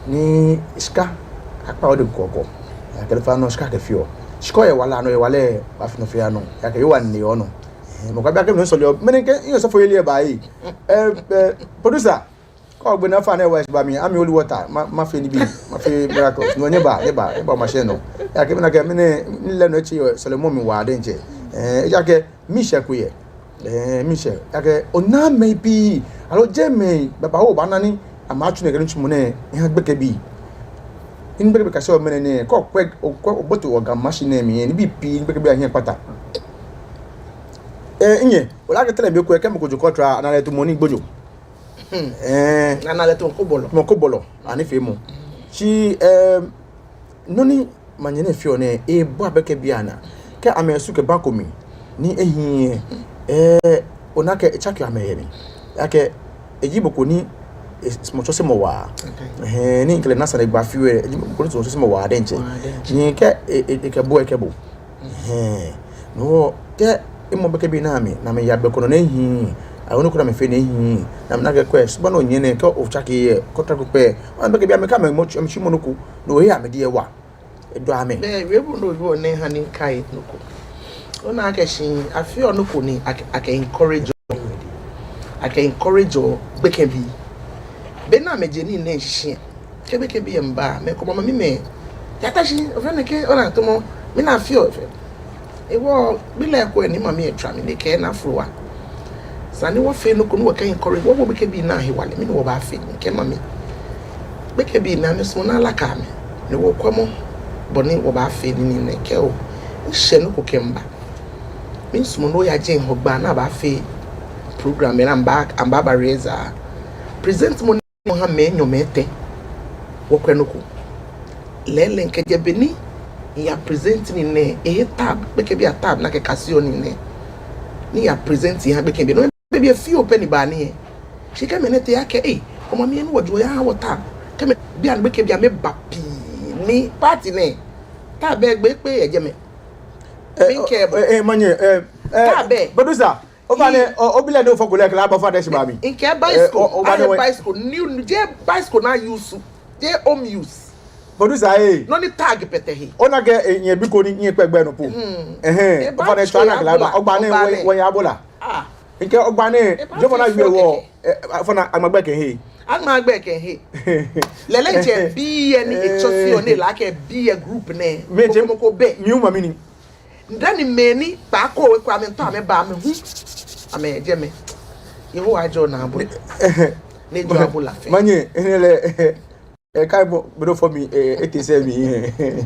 Ni shika, akpa ode kɔkɔ. Ejaakɛ lɛ fɛɛ nɔ shika kɛfeɔ. Shika yɛ wala nɔ, yɛ wala baafee nɔ fɛɛ nɔ. Ejaakɛ Yehowa ni yɔɔ nɔ. Eh, mɔ ko baabi akɛ mɛni sɔleɔ, mɛni kɛ, osɔfo yeli lɛ ba yi. Eh, eh, producer, kɛ ogbɛnaa fã nɛɛ wa shi ba mi, ami holy water, ma, mafee nibii, mafee miracles. No nyɛba, nyɛba, nyɛba machine nɔ. Ejaakɛ mina akɛ, mɛni, mile nɔ etsɛ yɛ sɔlemɔ mli waa diɛŋtsɛ. Eh, ejaakɛ, miishɛɛ ko yɛ. Eh, miishɛɛ. Ejaakɛ, onaaa mɛi pii, aloo jeee mɛi babaoo obaana ni, amɛtsu nɛkɛ nitsumɔ nɛɛ, eha gbekɛbii. Ni gbekɛbii kase omɛnɛ nɛɛ, kɛ okwɛ, okwɛ, obote wɔ Ga mashi nɛɛ mli, nibii pii, ni gbekɛbii ahiɛ kpata. Eh, minyɛ, ole akɛ tɛlɛ be ko lɛ, kɛ mɔ ko jo kɔtra, ana lɛ tumɔ ni gbonyo. Hmm. Ɛɛ, Nana lɛ tamɔ kobɔlɔ. Tamɔ kobɔlɔ, anifeemɔ. Shi, ɛɛ, nɔ ni manyɛ nɛɛ feɔ nɛɛ, ebua gbekɛbii anaa. Kɛ amɛsu kɛba ko mli, ni ehiii, ɛɛ, ona akɛ etsake amɛ yɛ mli. Akɛ, eji mɔ ko ni, e, sumɔɔ tsɔsemɔ waa. Okay. Ɛhɛɛ, ni mikɛ lɛ na sane gba fioo, eji mɔ ko ni sumɔɔ tsɔsemɔ waa diɛŋtsɛ. Waa diɛŋtsɛ. Ni kɛ, e, e, ekɛ bo, ekɛ bo. Ɛhɛɛ. No hewɔ, kɛ emɔ gbekɛbii nɛɛ amɛ, ni amɛya be ko nɔ ni ehiii, aloo nɔ ko ni amɛfee ni ehiii, ni amɛna akɛ kwɛ, subaŋ ni onyɛ nɛɛ, kɛ otsake yɛ, kɛ otsake pɛ, ona gbekɛbii amɛkɛ amɛ mɔ, amɛtsi mɔ nɔ ko, ni ohe amɛdɛŋ ewa. Edɔ amɛ. Bɛ, wiemɔ ni oyɔɔ nɛɛ ha ni mikai nɔ ko. Ona akɛ shi, afeɔ nɔ ko ni akɛ, akɛ encourage, akɛ encourage gbekɛbii. Be ni amɛje nii nɛɛ shishi. Kɛ gbekɛbii lɛ miiba, mɛi komɛi amɛmimɛi. Yata shi, ofee nɛkɛ, ona tamɔ, mina afeɔ, ofee. Hewɔ, be lɛ ko ni mami lɛ tswa mi ni ekɛɛ naa frowa. Esa ni wɔfee nɔ ko ni wɔkɛ encourage, wɔwo gbekɛbii nɛɛ ahewalɛ, mɛni wɔbaafee, mikɛɛ mami. Gbekɛbii nɛɛ amɛsumɔɔ ni alaka amɛ, ni wɔkwɛmɔ, bɔ ni wɔbaafee nii nɛɛ kɛ o. Mishɛ nɔ ko kɛ miba. Misumɔɔ ni oyaje Hɔgbaa ni abaafee program lɛ ni amɛba, amɛbaba rehearse. Present mɔ ni wɔha mɛi enyɔ mɛi etɛ. Wɔkwɛ nɔ ko. Lɛɛlɛŋ kɛjɛ be ni miya present nii nɛɛ, ehe tab, gbekɛbii a tab ni akɛkaseɔ nii nɛɛ. Ni miya present miha gbekɛbii. No, gbekɛbii fioo pɛ ni ba ni yɛ. Shi kɛ mɛi nɛɛ tee akɛ, ei, omami lɛ ni wɔjɔɔ lɛ aha wɔ tab. Kɛ mɛi, bianɛ gbekɛbii amɛba pii ni party nɛɛ. Tab lɛ egbe kpee yɛ jɛmɛ. Eh, mikɛɛ bo. Eh, eh, manyɛ, eh, eh, tab lɛ. Producer. Ofainɛ, o, obi lɛ ni ofɔko lɛ kɛlɛ aba ofainɛ shi ba mli. Mikɛɛ bicycle. Eh, o, o, ofainɛ, bicycle. New, new, jeee bicycle ni a-use. Jeee home use. Producer, eh. Nɔ ni tag pɛtɛ he. Ona akɛ, eh, nyɛbi ko ni nyɛkpɛ gbɛ nɔ po. Hmm. Ɛhɛɛ. Eh, ofainɛ bicycle tswa ni kɛlɛ aba. Ogbaa nɛɛ, ogbaa nɛɛ. Wɔ, wɔya Hɔgbaa. Ah. Mikɛɛ ogbaa nɛɛ. Eh, jɔɔ ofainɛ awie wɔ. Eh, ofainɛ aŋma gbɛ kɛhe. Aŋma gbɛ kɛhe. Lɛɛlɛŋ jɛ bii lɛ ni etsɔseɔ ni ele akɛ bii lɛ group nɛɛ. Mɛi jɛ mɔ ko bɛ. Mi hu mami ni. Dani mɛi ni kpaako ekwɛ amɛtɔ amɛba amɛhu. Amɛjɛ mɛi. Yehowa ajɔɔ naa bo. Ni ejɔɔ abo la fɛɛ. Manyɛ, enɛ lɛ, eh, kai bo, bo do for me, eh, ete sɛ mi, eh,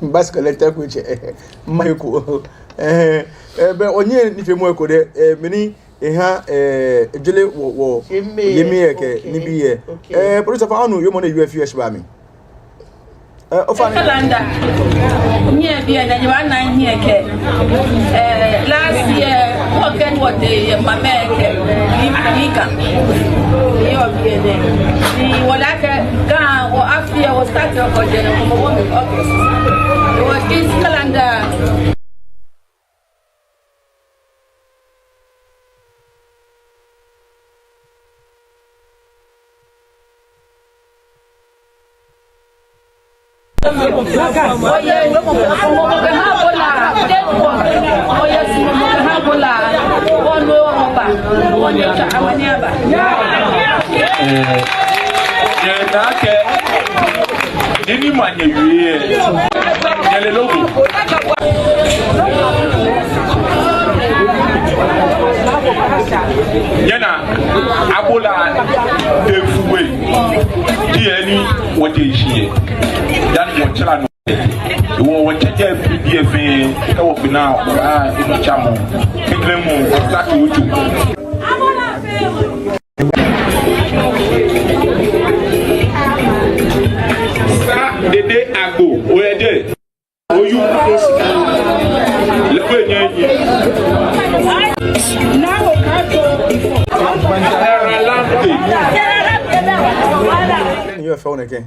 bicycle lɛ tɛ ko tsɛ, eh, manyɛ ko. Eh, eh, bɛ onyɛ nifeemɔ ko dɛ, eh, mɛni, eh, ha, eh, ejɔle wɔ, wɔ, yemi yɛ kɛ, nibii lɛ. Eh, producer fa onu, yɔɔ mɔ ni yɔɔ fie shi ba mli. Eh, ofainɛ. Calendar. Nyɛ biɛ na nyɛ wa na hiɛ kɛ. Eh, last year, wɔ kɛ wɔ de yɛ mamɛ kɛ. Ni, ni ka. Yɔɔ biɛ nɛ. Ni wɔ la kɛ, Ga, wɔ afi lɛ, wɔ start lɛ, wɔ jɛ nɔ, kɔmɔ wɔ mi August. Wɔ this calendar. Ɛɛ, nyɛ na akɛ, nɔ ni manyɛ wie, nyɛle loko. Nyɛna, abo la de fuwe. Kɛ ni wɔte shi yɛ. Dani wɔtsara nɔ. Wɔ, wɔtsɛ jɛ biɛ fɛɛ, kɛ wɔkpe naa, ah, inu tsamɔ. Kekle mɔ, wɔta to otu. Sa Dede Agbo, oyɛ jɛ. Oyu. Lɛ ko nyɛ nyɛ. Ni yɔɔ fɛo nɛkɛ.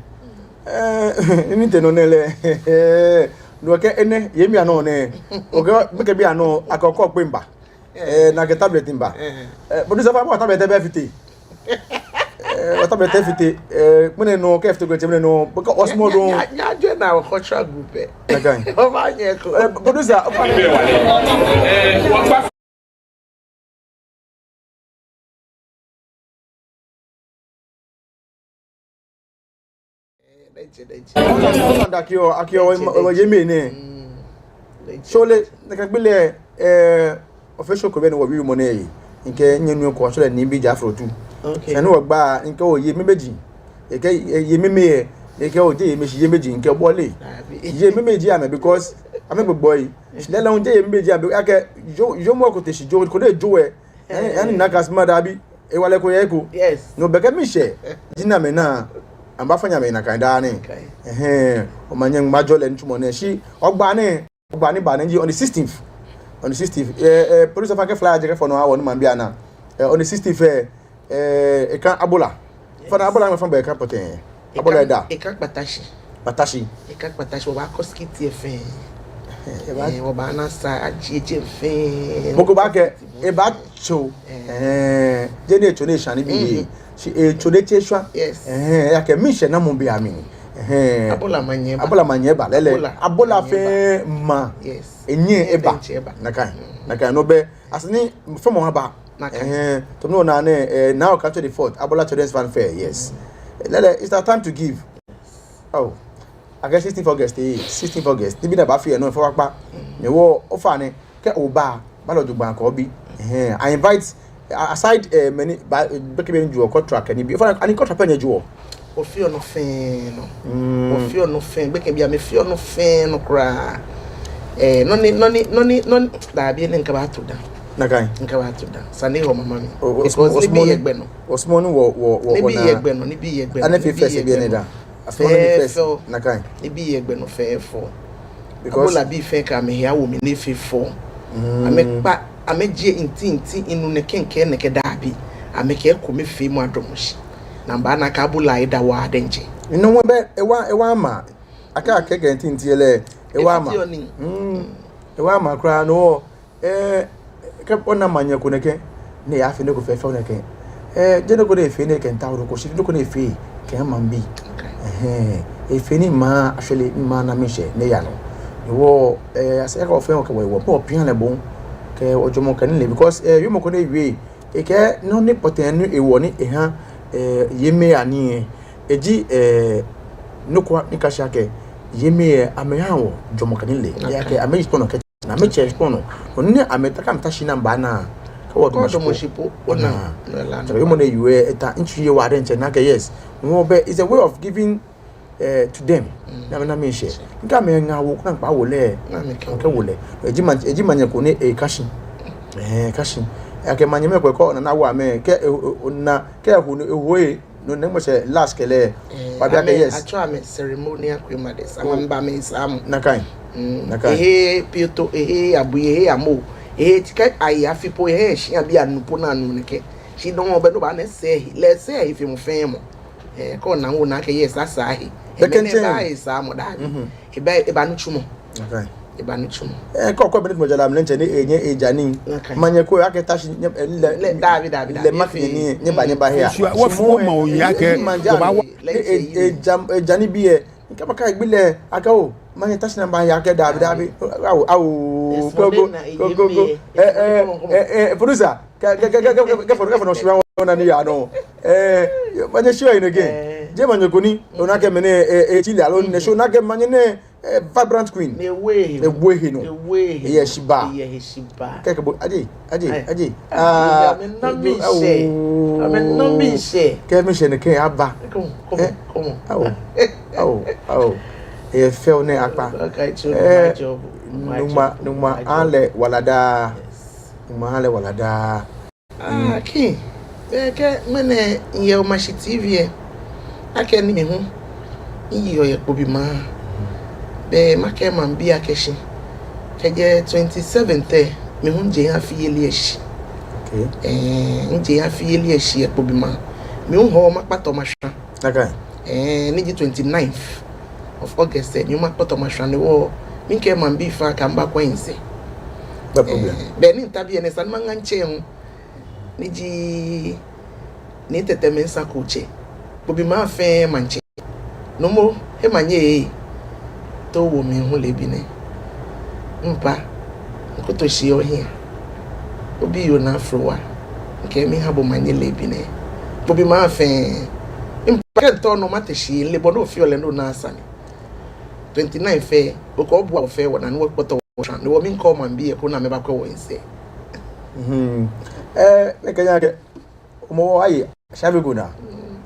Eh, ni te nɔ nɛ lɛ. Nɔ kɛ enɛ, yɛ mli anɔ nɛ. Okɛ, mikɛ bi anɔ, akɛ okɔ kpe mba. Eh, nakai tablet mba. Eh, producer fa, bo tablet bɛ fite. Eh, tablet fite. Eh, mɛni nɔ, kɛ fite kɛ mɛni nɔ, because osumɔɔ dɔŋŋ. Nya, nya, nya, join our cultural group, eh. Nakai. Obaanyɛ ko. Eh, producer, obaanyɛ. Eh, Akɛ oo, akɛ oo, yɛ mli nɛ. Tsɔɔlɛ, nakai gbɛ lɛ, eh, official ko bɛ ni wɔbi mɔ nɛ yɛ. Mikɛ nyɛmi ko atsɛɔ lɛ Nii Bi Jafrotu. Sani wɔgba, mikɛ oo yɛ mɛi beji. Ekɛɛ yɛ mɛi mɛi yɛ, ekɛɛ oo jeee yɛ mɛi shi yɛ beji, mikɛ bɔle. Yɛ mɛi mɛi ji amɛ because amɛ gbogbo yi. Lɛlɛ oo jeee yɛ mɛi beji amɛ, akɛ yoo, yoo mɔ ko te shi joo, ko de joo ɛ. Ani, ani nakai smart dabi. Ewala ko yɛ eko. Yes. No be kɛ miishɛɛ. Ji namɛi naa. Amɛbaafɔ nyɛ amɛyi nakai daa nɛɛ. Okay. Ɛhɛɛ. Omanye ŋmaa jɔlɛ nitsumɔ nɛɛ. Shi Hɔgbaa nɛɛ, Hɔgbaa ni baa nɛɛ ji on the sixteenth. On the sixteenth. Eh, eh, producer, faŋŋ kɛ flyer lɛ jɛ kɛfɔ nɔ aha wɔ ni maŋbii ana. Eh, on the sixteenth, eh, eh, ekã Abola. Yes. Faŋŋ Abola, mɛɛ faŋŋ bɛ ekã pɔtɛɛ. Abola Eda. Ekã Kpatashi. Kpatashi. Ekã Kpatashi, wɔbaakɔ skit lɛ fɛɛ. Eba. Eh, wɔbaana sa ajie jɛi fɛɛ. Mɔ ko baakɛɛ, ebaatso. Eh. Eh, jeee ni etso ni esha nibii. Mhm. Shi etso ni etsɛ shwa. Yes. Eh, ejaakɛ miishɛɛnamɔ be amli. Eh. Abola manyɛ eba. Abola manyɛ eba, lɛɛlɛŋ. Abola, Abola manyɛ eba. Fɛɛ ma. Yes. Enyɛ eba. Enyɛ eba. Nakai. Mm. Nakai, no be. Asani fɛɛ mɔ aba. Nakai. Eh, to no na ne, eh, now come to the fourth. Abola Children's Fund Fair, yes. Mm. Lɛɛlɛŋ, it's our time to give. Oh. Akɛ sixteenth August, eh, sixteenth August. Nibii ni abaafee yɛ nɔ lɛ efɔɔ kpakpa. Mm. Ni wɔ, ofainɛ, kɛ oba, ba lɛ jogbaŋŋ kɛ obi. Eh, I invite, a-, aside, eh, mɛni, ba, eh, gbekɛbii ni jɔɔ, cultural kɛ nibii. Ofainɛ, ani cultural pɛ nyɛjɔɔ? Wɔfeɔ nɔ fɛɛ nɔ. Mm. Wɔfeɔ nɔ fɛɛ, gbekɛbii amɛfeɔ nɔ fɛɛ nɔ kwraa. Eh, nɔ ni, nɔ ni, nɔ ni, nɔ ni, daabi ni mikɛbaato dã. Nakai. Mikɛbaato dã. Sane hɔ mama mi. O, o, because nibii yɛ gbɛ nɔ. Osumɔɔ ni wɔ, wɔ, wɔ, nibii yɛ gbɛ nɔ, nibii yɛ gbɛ nɔ. Ani fee first yɛ gbɛ nɔ. Fɛɛ fɛo. Nakai. Nibii yɛ gbɛ nɔ fɛɛ fɛo. Because Abolabii fɛɛ kɛ amɛhe awo mli ni efee fɛo. Mm. Amɛkpa, amɛjie ntintin inu nɛkɛ nɛkɛ nɛkɛ daabi. Amɛkɛ ekomefeemɔ adamɔ shi. Ni amɛbaana akɛ Abola eda waa diɛŋtsɛ. Inu wɔ bɛ, ewa, ewa ama. Akɛ, akɛ kɛ ntintin lɛ, ewa ama. Efiteɔ nii. Mm. Ewa ama kwraa no. Eh, kɛ ona manyɛ ko nɛkɛ, ni eyafee nɔ ko fɛfɛo nɛkɛ. Eh, jeee nɔ ko ni efee ni ekɛmiitao nɔ ko, shi nɔ ko ni efee kɛha maŋbii. Okay. Ɛhɛɛ, efee ni maŋ, actually, ni maŋ na miishɛɛ ni eya nɔ. Hewɔ, eh, esa akɛ wɔ fɛɛ wɔkɛ wɔhe wɔ, wɔpia lɛ bɔ, kɛ wɔjɔɔmɔ kɛ nilee, because, eh, wiemɔ ko ni ewie, ekɛɛ nɔ ni pɔtɛɛ ni ewɔ ni eha, eh, yemei anii, eji, eh, nɔ ko ni akɛɛ akɛ, yemei, amɛha wɔ jɔɔmɔ kɛ nilee. Okay. Ejaakɛ amɛyi shikpɔŋ nɔ kɛ ni amɛtsɛ shikpɔŋ nɔ. Nɔ ni amɛta, kɛ amɛta shi ni amɛbana. Kɛ wɔ kɛ dɔmɔ shi po, ona. Ona. Ona la. Tsɔɔ yemɔ ni ewie, eta, ntsu ye wa diɛŋtsɛ, nakai, yes. No be, it's a way of giving, eh, to them. Mm. Ni amɛna miishɛɛ. Ni kɛ amɛŋa wo, kɛ amɛkpa wo lɛ. Ni amɛkɛ wo lɛ. Eji ma, eji manyɛ ko ni, eh, eka shi. Eh, eka shi. Ejaakɛ manyɛmɛi ko, kɛ ona ni awo amɛ, kɛ, eh, eh, ona, kɛ eho, eho, eh, no nɛɛ ŋmɛnɛ last kɛlɛ. Eh, wa bi akɛ amɛ, yes. Atsɛɔ amɛ ceremonial queen mothers. Amɛmiiba amɛmiisaa mu. Nakai. Mm. Nakai. Ehe pioto, ehe abui, ehe amo. Ehe ti kɛ ayi afi po, ehe shia bii anu po ni anu nɛkɛ. Shi dɔŋŋ bɛ no ba nɛɛ sɛɛ he. Lɛ sɛɛ he feemɔ fɛɛ mɔ. Eh, kɛ ona wo ona akɛ yes, asaa he. Bɛ kɛ ntsɛ. Eba he saa mɔ daabi. Mhm. Eba, eba nitsumɔ. Okay. Eba nitsumɔ. Eh, kɛ okwɛ bɛ nitsumɔ jara mli ntsɛ ni, eh, nyɛ, eh, jani. Okay. Manyɛ ko akɛ ta shi, nyɛ, eh, lɛ, lɛ, daabi, daabi, lɛ daabi, mafee efee ni, nyɛba, nyɛba he a. Sua, wa fu ma o ya kɛ, lɛ, wa, wa. Lɛ, eh, eh, jam, eh, jani bi yɛ. Kɛ maka gbi lɛ, akɛ o, manyɛ ta shi ni maba he akɛ daabi, daabi. Awo, awo, yes, ko, ko, ko, ko, ko. Eh, eh, eh, eh, producer. Kɛ, kɛ, kɛ, kɛ, kɛ, kɛ, fɔ, kɛ, fɔ, no, shi wa, ona ni ya, no. Eh, manyɛ shi wa, you know, again. Eh. Jeee manyɛ ko ni, ona akɛ mɛni, eh, eh, Chile, aloo, nɛ, shi ona akɛ manyɛ nɛɛ, eh, vibrant queen. Ni ewie he. Ewie he, no. Ewie he. Eyɛ heshibaa. Eyɛ heshibaa. Kɛ, kɛ, bo, aje, aje, aje. Ah, amɛna miishɛɛ. Awo. Amɛna miishɛɛ. Kɛ miishɛɛ nɛkɛ aba. Come on, come on, come on. Awo, awo, awo. Eyɛ fɛo ni akpa. Okay, so, eh, my job, my job, Nuŋtsɔ, Nuŋtsɔ, aha lɛ wala daa. Yes. Nuŋtsɔ aha lɛ wala daa. Ah, King, bɛ kɛ ŋmɛnɛ miyɛ Omashi T V lɛ, akɛni mi hu miyeɔ yɛ Kpobi maŋ. Bɛ makɛɛ maŋbii akɛ shi, kɛjɛ twenty-seventh lɛ, mi hu mijie afi yeli lɛ shi. Okay. Eh, mijie afi yeli lɛ shi yɛ Kpobi maŋ. Mi hu hɔ makpata mashwã. Okay. Eh, ni ji twenty-ninth of August lɛ, mi hu makpata mashwã ni wɔ, mikɛɛ maŋbii fɛɛ akɛ amɛbakwɛ misɛɛ. No problem. Eh, bɛ ni mita biɛ nɛɛ, esa ni maŋa mitsɛ hu. Ni ji Nii Tɛtɛ Mensah Kotse, Kpobi maŋ fɛɛ maŋtsɛ. No mɔ, he manye ee, te owo mi hu leebi nɛɛ. Mpa, mikoto shi yɛ ohiɛ. Obiyoo Naa Afrowa, mikɛɛ miiha bo manye leebi nɛɛ. Kpobi maŋ fɛɛ. Mpa, kɛ mitao nɔ mate shi, mile bɔ ni ofeɔ lɛ, ni ona sane. Twenty-ninth lɛ, okɛ obua wɔ fɛɛ wɔnaa ni wɔkpata wɔshwã. Ni wɔ, miikɛɛ maŋbii lɛ koni amɛbakwɛ wɔ misɛɛ. Mhm. Eh, mikɛɛ nyɛ akɛ, Hɔmɔwɔ aye, Ashabi Gona,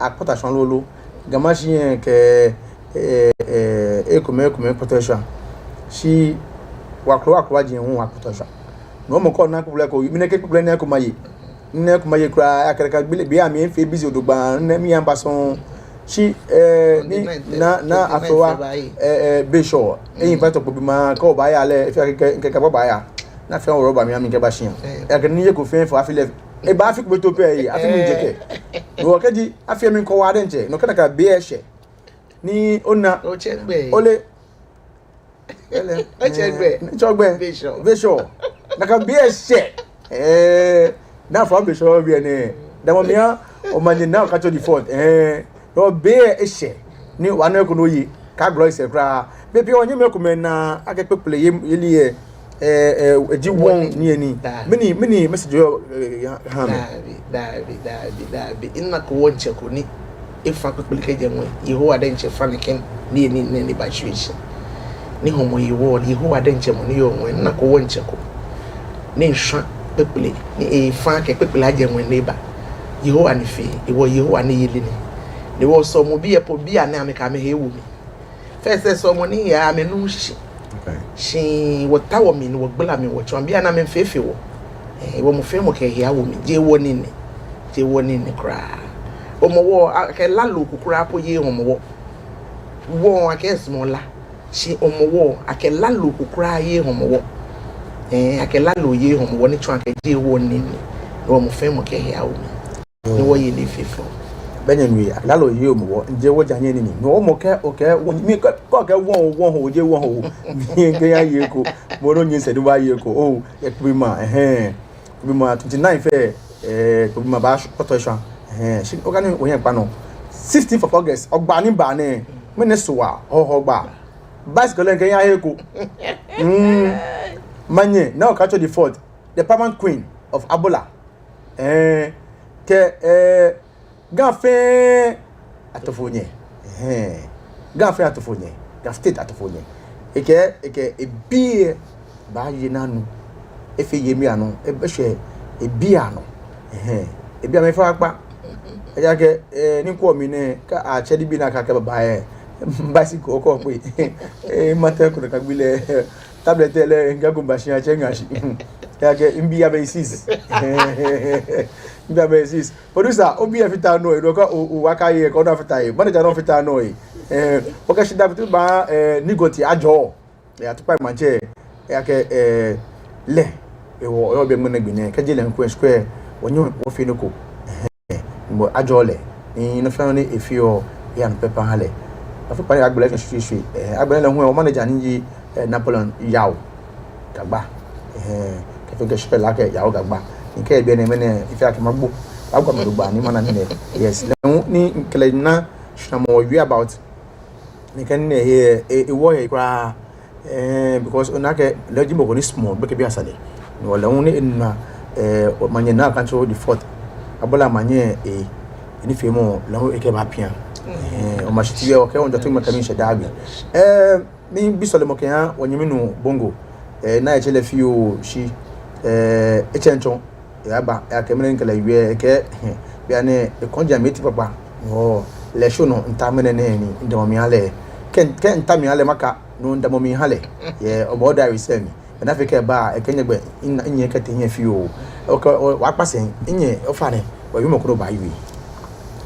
akpata shwã lolo, Ga Mashi lɛ kɛ, eh, eh, ekomɛi, ekomɛi kpata shwã. Shi, wɔkroo, wɔkroo aji hu wɔkpata shwã. No mɔ ko na kpokplo ko, mi nɛɛ kɛ kpokplo nɛɛ ko maye. Ni kuma ye kwraa, akɛrɛ ka gbele, be a mi efee busy odogba, ni mi amba sɔŋŋ. Shi, eh, ni na, na afewa, eh, eh, Bishop. Eh, invite Kpobima, kɛ obaaya lɛ, efee akɛ, kɛ, kɛ, kɛ obaaya. Ni afee wɔ rɔba mi, ami kɛba shia. Eh. Akɛ ni ye ko fɛɛ fɔ afi lɛ. Ebaafi kube too pɛ yi, afi miije kɛ. No kɛji, afi mi kɔ wa diɛŋtsɛ, no kɛ nakai be eshɛ. Ni ona. Otsɛ gbɛ. Ole. Ele. Otsɛ gbɛ. Eh, tsɔ gbɛ. Bishop. Bishop. Nakai be eshɛ. Eh, ni afɔ Bishop biɛ nɛɛ. Damɔ mli a, omanye Naa Okatsɔ the fourth. Eh, no be eshɛ. Ni wɔnaa eko ni oye. Ka glɔ sɛɛ kwraa. Be pii wɔnyɛmimɛi komɛi naa akɛ kpekpele ye, yeli yɛ. Eh, eh, eji wɔŋ niyenii. Daabi. Mɛni, mɛni message oyɔɔ, eh, ha mi? Daabi, daabi, daabi, daabi. Minako wɔŋtsɛ ko ni efa kpekpele kɛjɛ ŋwɛi. Yehowa diɛŋtsɛ fa nɛkɛ niyenii nɛɛ ni eba shwie shi. Ni hɔmɔ ye wɔ, Yehowa diɛŋtsɛ mɔ ni yɔɔ ŋwɛi. Minako wɔŋtsɛ ko ni eshwa kpekpele, ni efa akɛ kpekpele ajɛ ŋwɛi ni eba. Yehowa ni fee, ewɔ Yehowa niyeli nɛ. Ni wɔ sɔlemɔ bii po bianɛ amɛkɛ amɛhe wo mi. First, sɔlemɔ ni yaa amɛnuuu shishi. Okay. Shi wɔtaoɔ mli ni wɔgbalaa mli wɔtsɔɔ amɛ bianɛ amɛmiifee fee wɔ. Eh, wɔ mɔ fɛɛ mɔ kɛ ehe awo mli. Jeee wɔ nii nɛ. Jeee wɔ nii nɛ kwraa. Hɔmɔwɔ, akɛ lalo ko kwraa po yeee Hɔmɔwɔ. Wɔ akɛ esumɔɔ la. Shi Hɔmɔwɔ, akɛ lalo ko kwraa yeee Hɔmɔwɔ. Eh, akɛ lalo yeee Hɔmɔwɔ ni tsɔɔ akɛ jeee wɔ nii nɛ. Wɔ mɔ fɛɛ mɔ kɛ ehe awo mli. Ni wɔye nii fɛfɛo. Bɛ nyɛnu ye, lalo yeee Hɔmɔwɔ, jeee wɔjaa nyɛ nii nɛ. No Hɔmɔwɔ kɛ, okɛ, wɔ, mi kɛ, kɛ okɛ wɔŋ, wɔŋ ho, jeee wɔŋ ho. Mi kɛ yaye eko. Mɔ nɔ nyiɛ sɛɛ ni wɔye eko. Oh, eh, Kpobima, ɛhɛɛ. Kpobima twenty-nine fɛɛ, eh, Kpobima baakpɔtɔ eshwa. Ɛhɛɛ, shi okane wɔyɛ kpa nɔ. Sixteenth of August, ɔgba ni baa nɛɛ. Mɛni sua, hɔhɔ gba. Bicycle lɛ kɛ yaye eko. Mm. Manyɛ, Naa Okatsɔ the fourth, the paramount queen of Abola. Ɛɛ, kɛ, ɛɛ, Ga fɛɛ atofonyo. Ɛhɛɛ. Ga fɛɛ atofonyo. Ga State atofonyo. Ekɛ, ekɛ ebii baaye naa nɔ. Efee yei mli anɔ. Ebashɛ ebii anɔ. Ɛhɛɛ. Ebii amɛfɔ akpa. Ejaakɛ, ɛɛ, ni kwɔ mi nɛɛ, kɛ atsɛ nibii ni akɛɛ akɛ baba yɛ. Bicycle ko kpe. Ɛɛ, mata ko nakai gbi lɛ. Tablet lɛ, ŋga ko bashi atsɛ ŋa shi. Ejaakɛ mibii abɛ six. Mibii abɛ six. Producer, obi afite nɔ, edo ka o, o, wɔkɛye, kɛ ona afite ye. Manager nɔ afite nɔ ye. Eh, okɛ shidaa kpɛtɛ ba, eh, Nii Gɔnti ajɔɔ. Eh, Atukpai maŋtsɛ, ejaakɛ, eh, lɛ, ewɔ, ewɔ be ŋmɛnɛ gbi nɛɛ, kɛji lɛ ŋkwɛ square, wɔnyɛ wɔfee nɔ ko. Eh, mɔ ajɔɔ lɛ, ni nɔ fɛɛ nɔ ni efeɔ, eyaa nɔ pɛpɛɛpɛ aha lɛ. Atukpai ni agbɛnɛ kɛ shweshwe, eh, agbɛnɛ lɛ hu, wɔ manager ni ji, eh, Napoleon Yaw Gagba. Eh, kɛ fɛɛ kɛ shwɛ lɛ akɛ Yaw Gagba. Ni kɛ bianɛ ŋmɛnɛ, efee akɛ magbo. Agbo amɛ do gba ni mana nii nɛɛ. Yes, lɛ hu ni mikɛ lɛ na shramɔ wie about. Ni kɛ nii nɛɛ he, e, ewɔ he kwraa. Eh, because ona akɛ lɛ ji mɔ ko ni sumɔɔ gbekɛbii asane. Ni wɔ lɛ hu ni ena, eh, manyɛ Naa Okatsɔ the fourth. Abola manyɛ, eh, enifeemɔ lɛ hu ekɛba pia. Eh, oma shi ti yɛ okɛ wɔŋ jɔɔ to mɛ kɛ mi shɛ daabi. Eh, mibi sɔlemɔ kɛha wɔnyɛmi nuu Bongo. Eh, na etsɛ lɛ fioo shi, eh, etsɛ ŋtsɔ. Eyaba, ejaakɛ mɛni mikɛ lɛ wie, ekɛɛ, bianɛ, ekɔŋ ja mi eti kpakpa. Wɔ, lɛ show nɔ, mita ŋmɛnɛ nɛɛ ni midamɔ mli aha lɛ. Kɛ, kɛ mita mli aha lɛ maka, no midamɔ mli maha lɛ. Yɛ, Hɔmɔwɔ diaries lɛ mli. Bɛ ni afee kɛ eba, ekɛɛ nyɛ gbɛ, minyɛ kɛtee nyɛ fioo. Okɛ, o, wɔkpa sɛɛ, minyɛ, ofainɛ, wɔwiemɔ ko ni obaawie.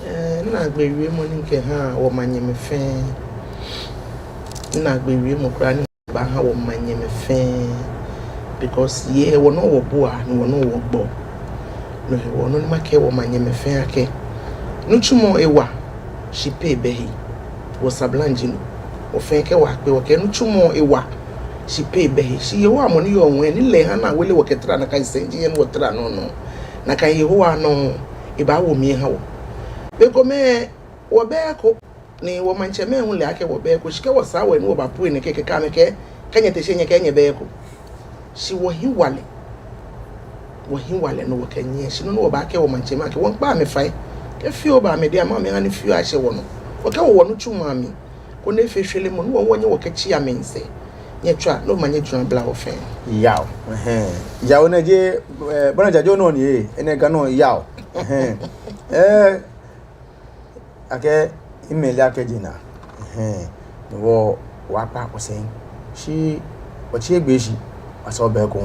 Eh, minaagbee wiemɔ ni mikɛha wɔmanyɛmɛi fɛɛ. Minaagbee wiemɔ kwraa ni baaha wɔmanyɛmɛi fɛɛ, because yɛ wɔ nɔ wɔbua, ni wɔ nɔ wɔgbɔ. No hewɔ nɔ ni makɛɛ wɔmanyɛmɛi fɛɛ akɛ, nitsumɔ ewa, shi pɛ bɛ he. Wɔ sablaŋ ji no. Wɔ fɛɛ kɛ wɔkpe wɔkɛɛ nitsumɔ ewa, shi pɛ bɛ he. Shi Yehowa mɔ ni yɔɔ ŋwɛi ni lɛ ha ni awele wɔ kɛtara nakai sɛi ji yɛ ni wɔtara nɔ nɔ. Nakai Yehowa nɔ, ebaawo mli eha wɔ. Be komɛi, wɔbɛ eko. Ni wɔmaŋtsɛmɛi hu le akɛ wɔbɛ eko, shi kɛ wɔsaa wɔyi ni wɔbapue nɛkɛ kɛkɛ amɛkɛɛ, kɛ nyɛte shi nyɛkɛɛ nyɛbɛ eko. Shi wɔhiŋmɛi le. Wɔhiŋmɛi le nɔ wɔkɛnyiɛ, shi nɔ ni wɔbaakɛɛ wɔmaŋtsɛmɛi akɛ wɔmiikpa amɛ fai. Kɛ fioo ba amɛdɛŋ, amɛ amɛha ni fioo ashɛ wɔnɔ. Wɔkɛwo wɔnitsumɔ mli. Koni efee shwelemɔ, ni wɔ wɔnyɛ wɔkɛtsi amɛsɛɛ. Nyɛtswaa, ni omanye jua abla wɔ fɛɛ. Yaw. Ɛhɛɛ. Yaw nɛ ji, eh, bɔ ni atsɛɔ nɔ ni, eh, enɛ Ga nɔ yaw. Ɛhɛɛ. Eh, akɛ, mimɛi le akɛ jɛnɛ. Ɛhɛɛ. Ni wɔ, wɔkpa wɔsɛɛ. Shi, wɔtsi egbɛ shi. Wɔsɛɛ wɔbɛ eko,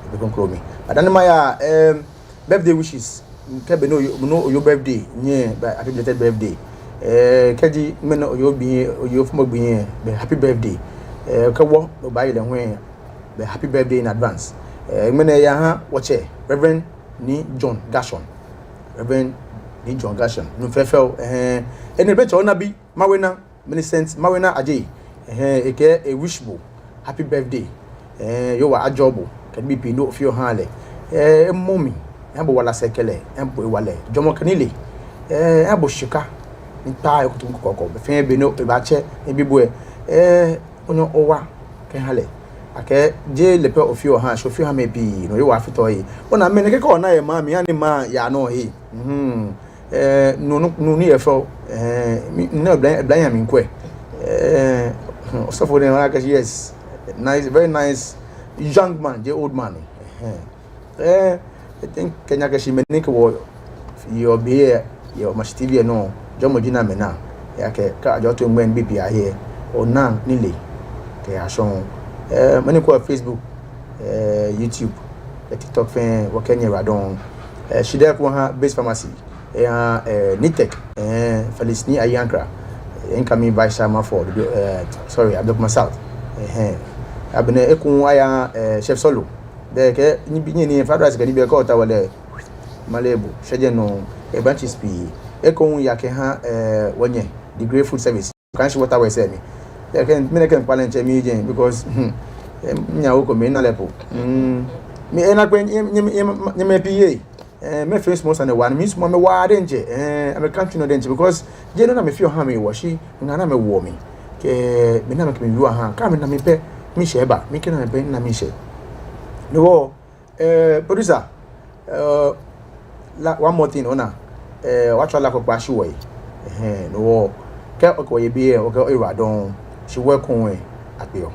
ebe ko ŋkroo mli. But dani maya, em, birthday wishes. Kɛ be ni Oyo, ni Oyo birthday nyɛ, bɛ happy belated birthday. Eh, kɛji ŋmɛnɛ Oyo gbi, Oyo fɔmɔ gbi nyɛ, bɛ happy birthday. Eh, kɛ wɔ, obaaye lɛ hu, bɛ happy birthday in advance. Eh, ŋmɛnɛ eyaha wɔtsɛ, Reverend Nii John Gershon. Reverend Nii John Gershon. Nuu fɛfɛo, eh, enɛ be tsɛ onabi, Mawena, Millicent Mawena Adjei. Eh, ekɛɛ e wish bo happy birthday. Eh, Yehowa ajɔɔ bo kɛ nibii pii ni ofeɔ ohaa lɛ. Eh, emɔ mli, eha bo wala sɛɛkɛlɛ, eha bo hewalɛ, jɔɔmɔ kɛ nilee. Eh, eha bo shika ni kpaaa ekutu kɔkɔɔkɔ. Be fɛɛ be ni ebaatsɛ ebi bo lɛ, eh, onyɛ owa kɛha lɛ. Akɛ jeee lɛ pɛ ofeɔ ohaa, shi ofeɔ ohaa mɛi pii, no Yehowa fiteɔ ohe. Ona mɛni kɛkɛ ona yɛ maŋ mli, ani maŋ yaa nɔ he. Mhm. Eh, nuu, nuu, nuu ni yɛ fɛo, eh, mi, nuu nɛɛ oblayei, oblayei amli mikwɛ. Eh, osɔfo nɛɛ, ona akɛ shi, yes, nice, very nice young man, jeee old man. Eh, eh, I think kɛ nyɛkɛ shi mɛi ni kɛ wɔ yɔɔ biɛ, yɛ Omashi T V lɛ nɔ, jɔɔmɔ ji ni amɛna. Ejaakɛ kɛ ajɔɔ toiŋ ŋmɛnɛ, nibii pii ahe, ona nilee kɛya shɔŋŋ. Eh, mɛi ni kwɛɔ Facebook, eh, YouTube, eh, TikTok fɛɛ, wɔkɛɛ nyɛyiwaladɔŋŋ. Eh, shidaa ekoŋŋ ha Base Pharmacy. Eh, eh, Nitec, eh, Felix Nii Ayi Ankrah, eh, incoming vice chairman for, eh, sorry, Ablekuma South. Eh, eh. Agbɛnɛ ekoŋŋ aya, eh, Chef Solo. Bɛ kɛ nibii, nii, nii, fried rice kɛ nibii, kɛ otaoɔ lɛ, male bo, shɛ jɛmɛ nɔ, eh, branches pii. Ekoŋŋ aya kɛha, eh, wɔnyɛ, The Great Food Service. Kanshi water wɛ sɛ mi. Yɛ kɛ, mi nɛɛ kɛ mikpa lɛ ntsɛ mi jɛmɛ, because, hmm, eh, minya wo ko mi na lɛ po. Hmm. Mi, eh, nakai, nyɛ, nyɛ, nyɛ, nyɛmɛi pii yɛ. Eh, mɛi fɛɛ small sane wa, ni misumɔɔ amɛ waa diɛŋtsɛ, eh, amɛkantsi nɔ diɛŋtsɛ, because jeee nɔ ni amɛfeɔ ohaa mi hewɔ, shi ŋaa ni amɛwoɔ mi. Kɛ, mina amɛ kɛ mi wieɔ ohaa, kɛ amɛna mi pɛ, miishɛɛ ba, mikɛ na amɛ pɛ, mina miishɛɛ. No hewɔ, eh, producer, eh, la, one more thing, ona, eh, wɔtswa la ko kpa shi wɔyi. Eh, no hewɔ, kɛ okɛ wɔ yɛ biɛ, okɛ oyiwaladɔŋŋ, shi wɔ ekoŋŋ, eh, akpeɔ.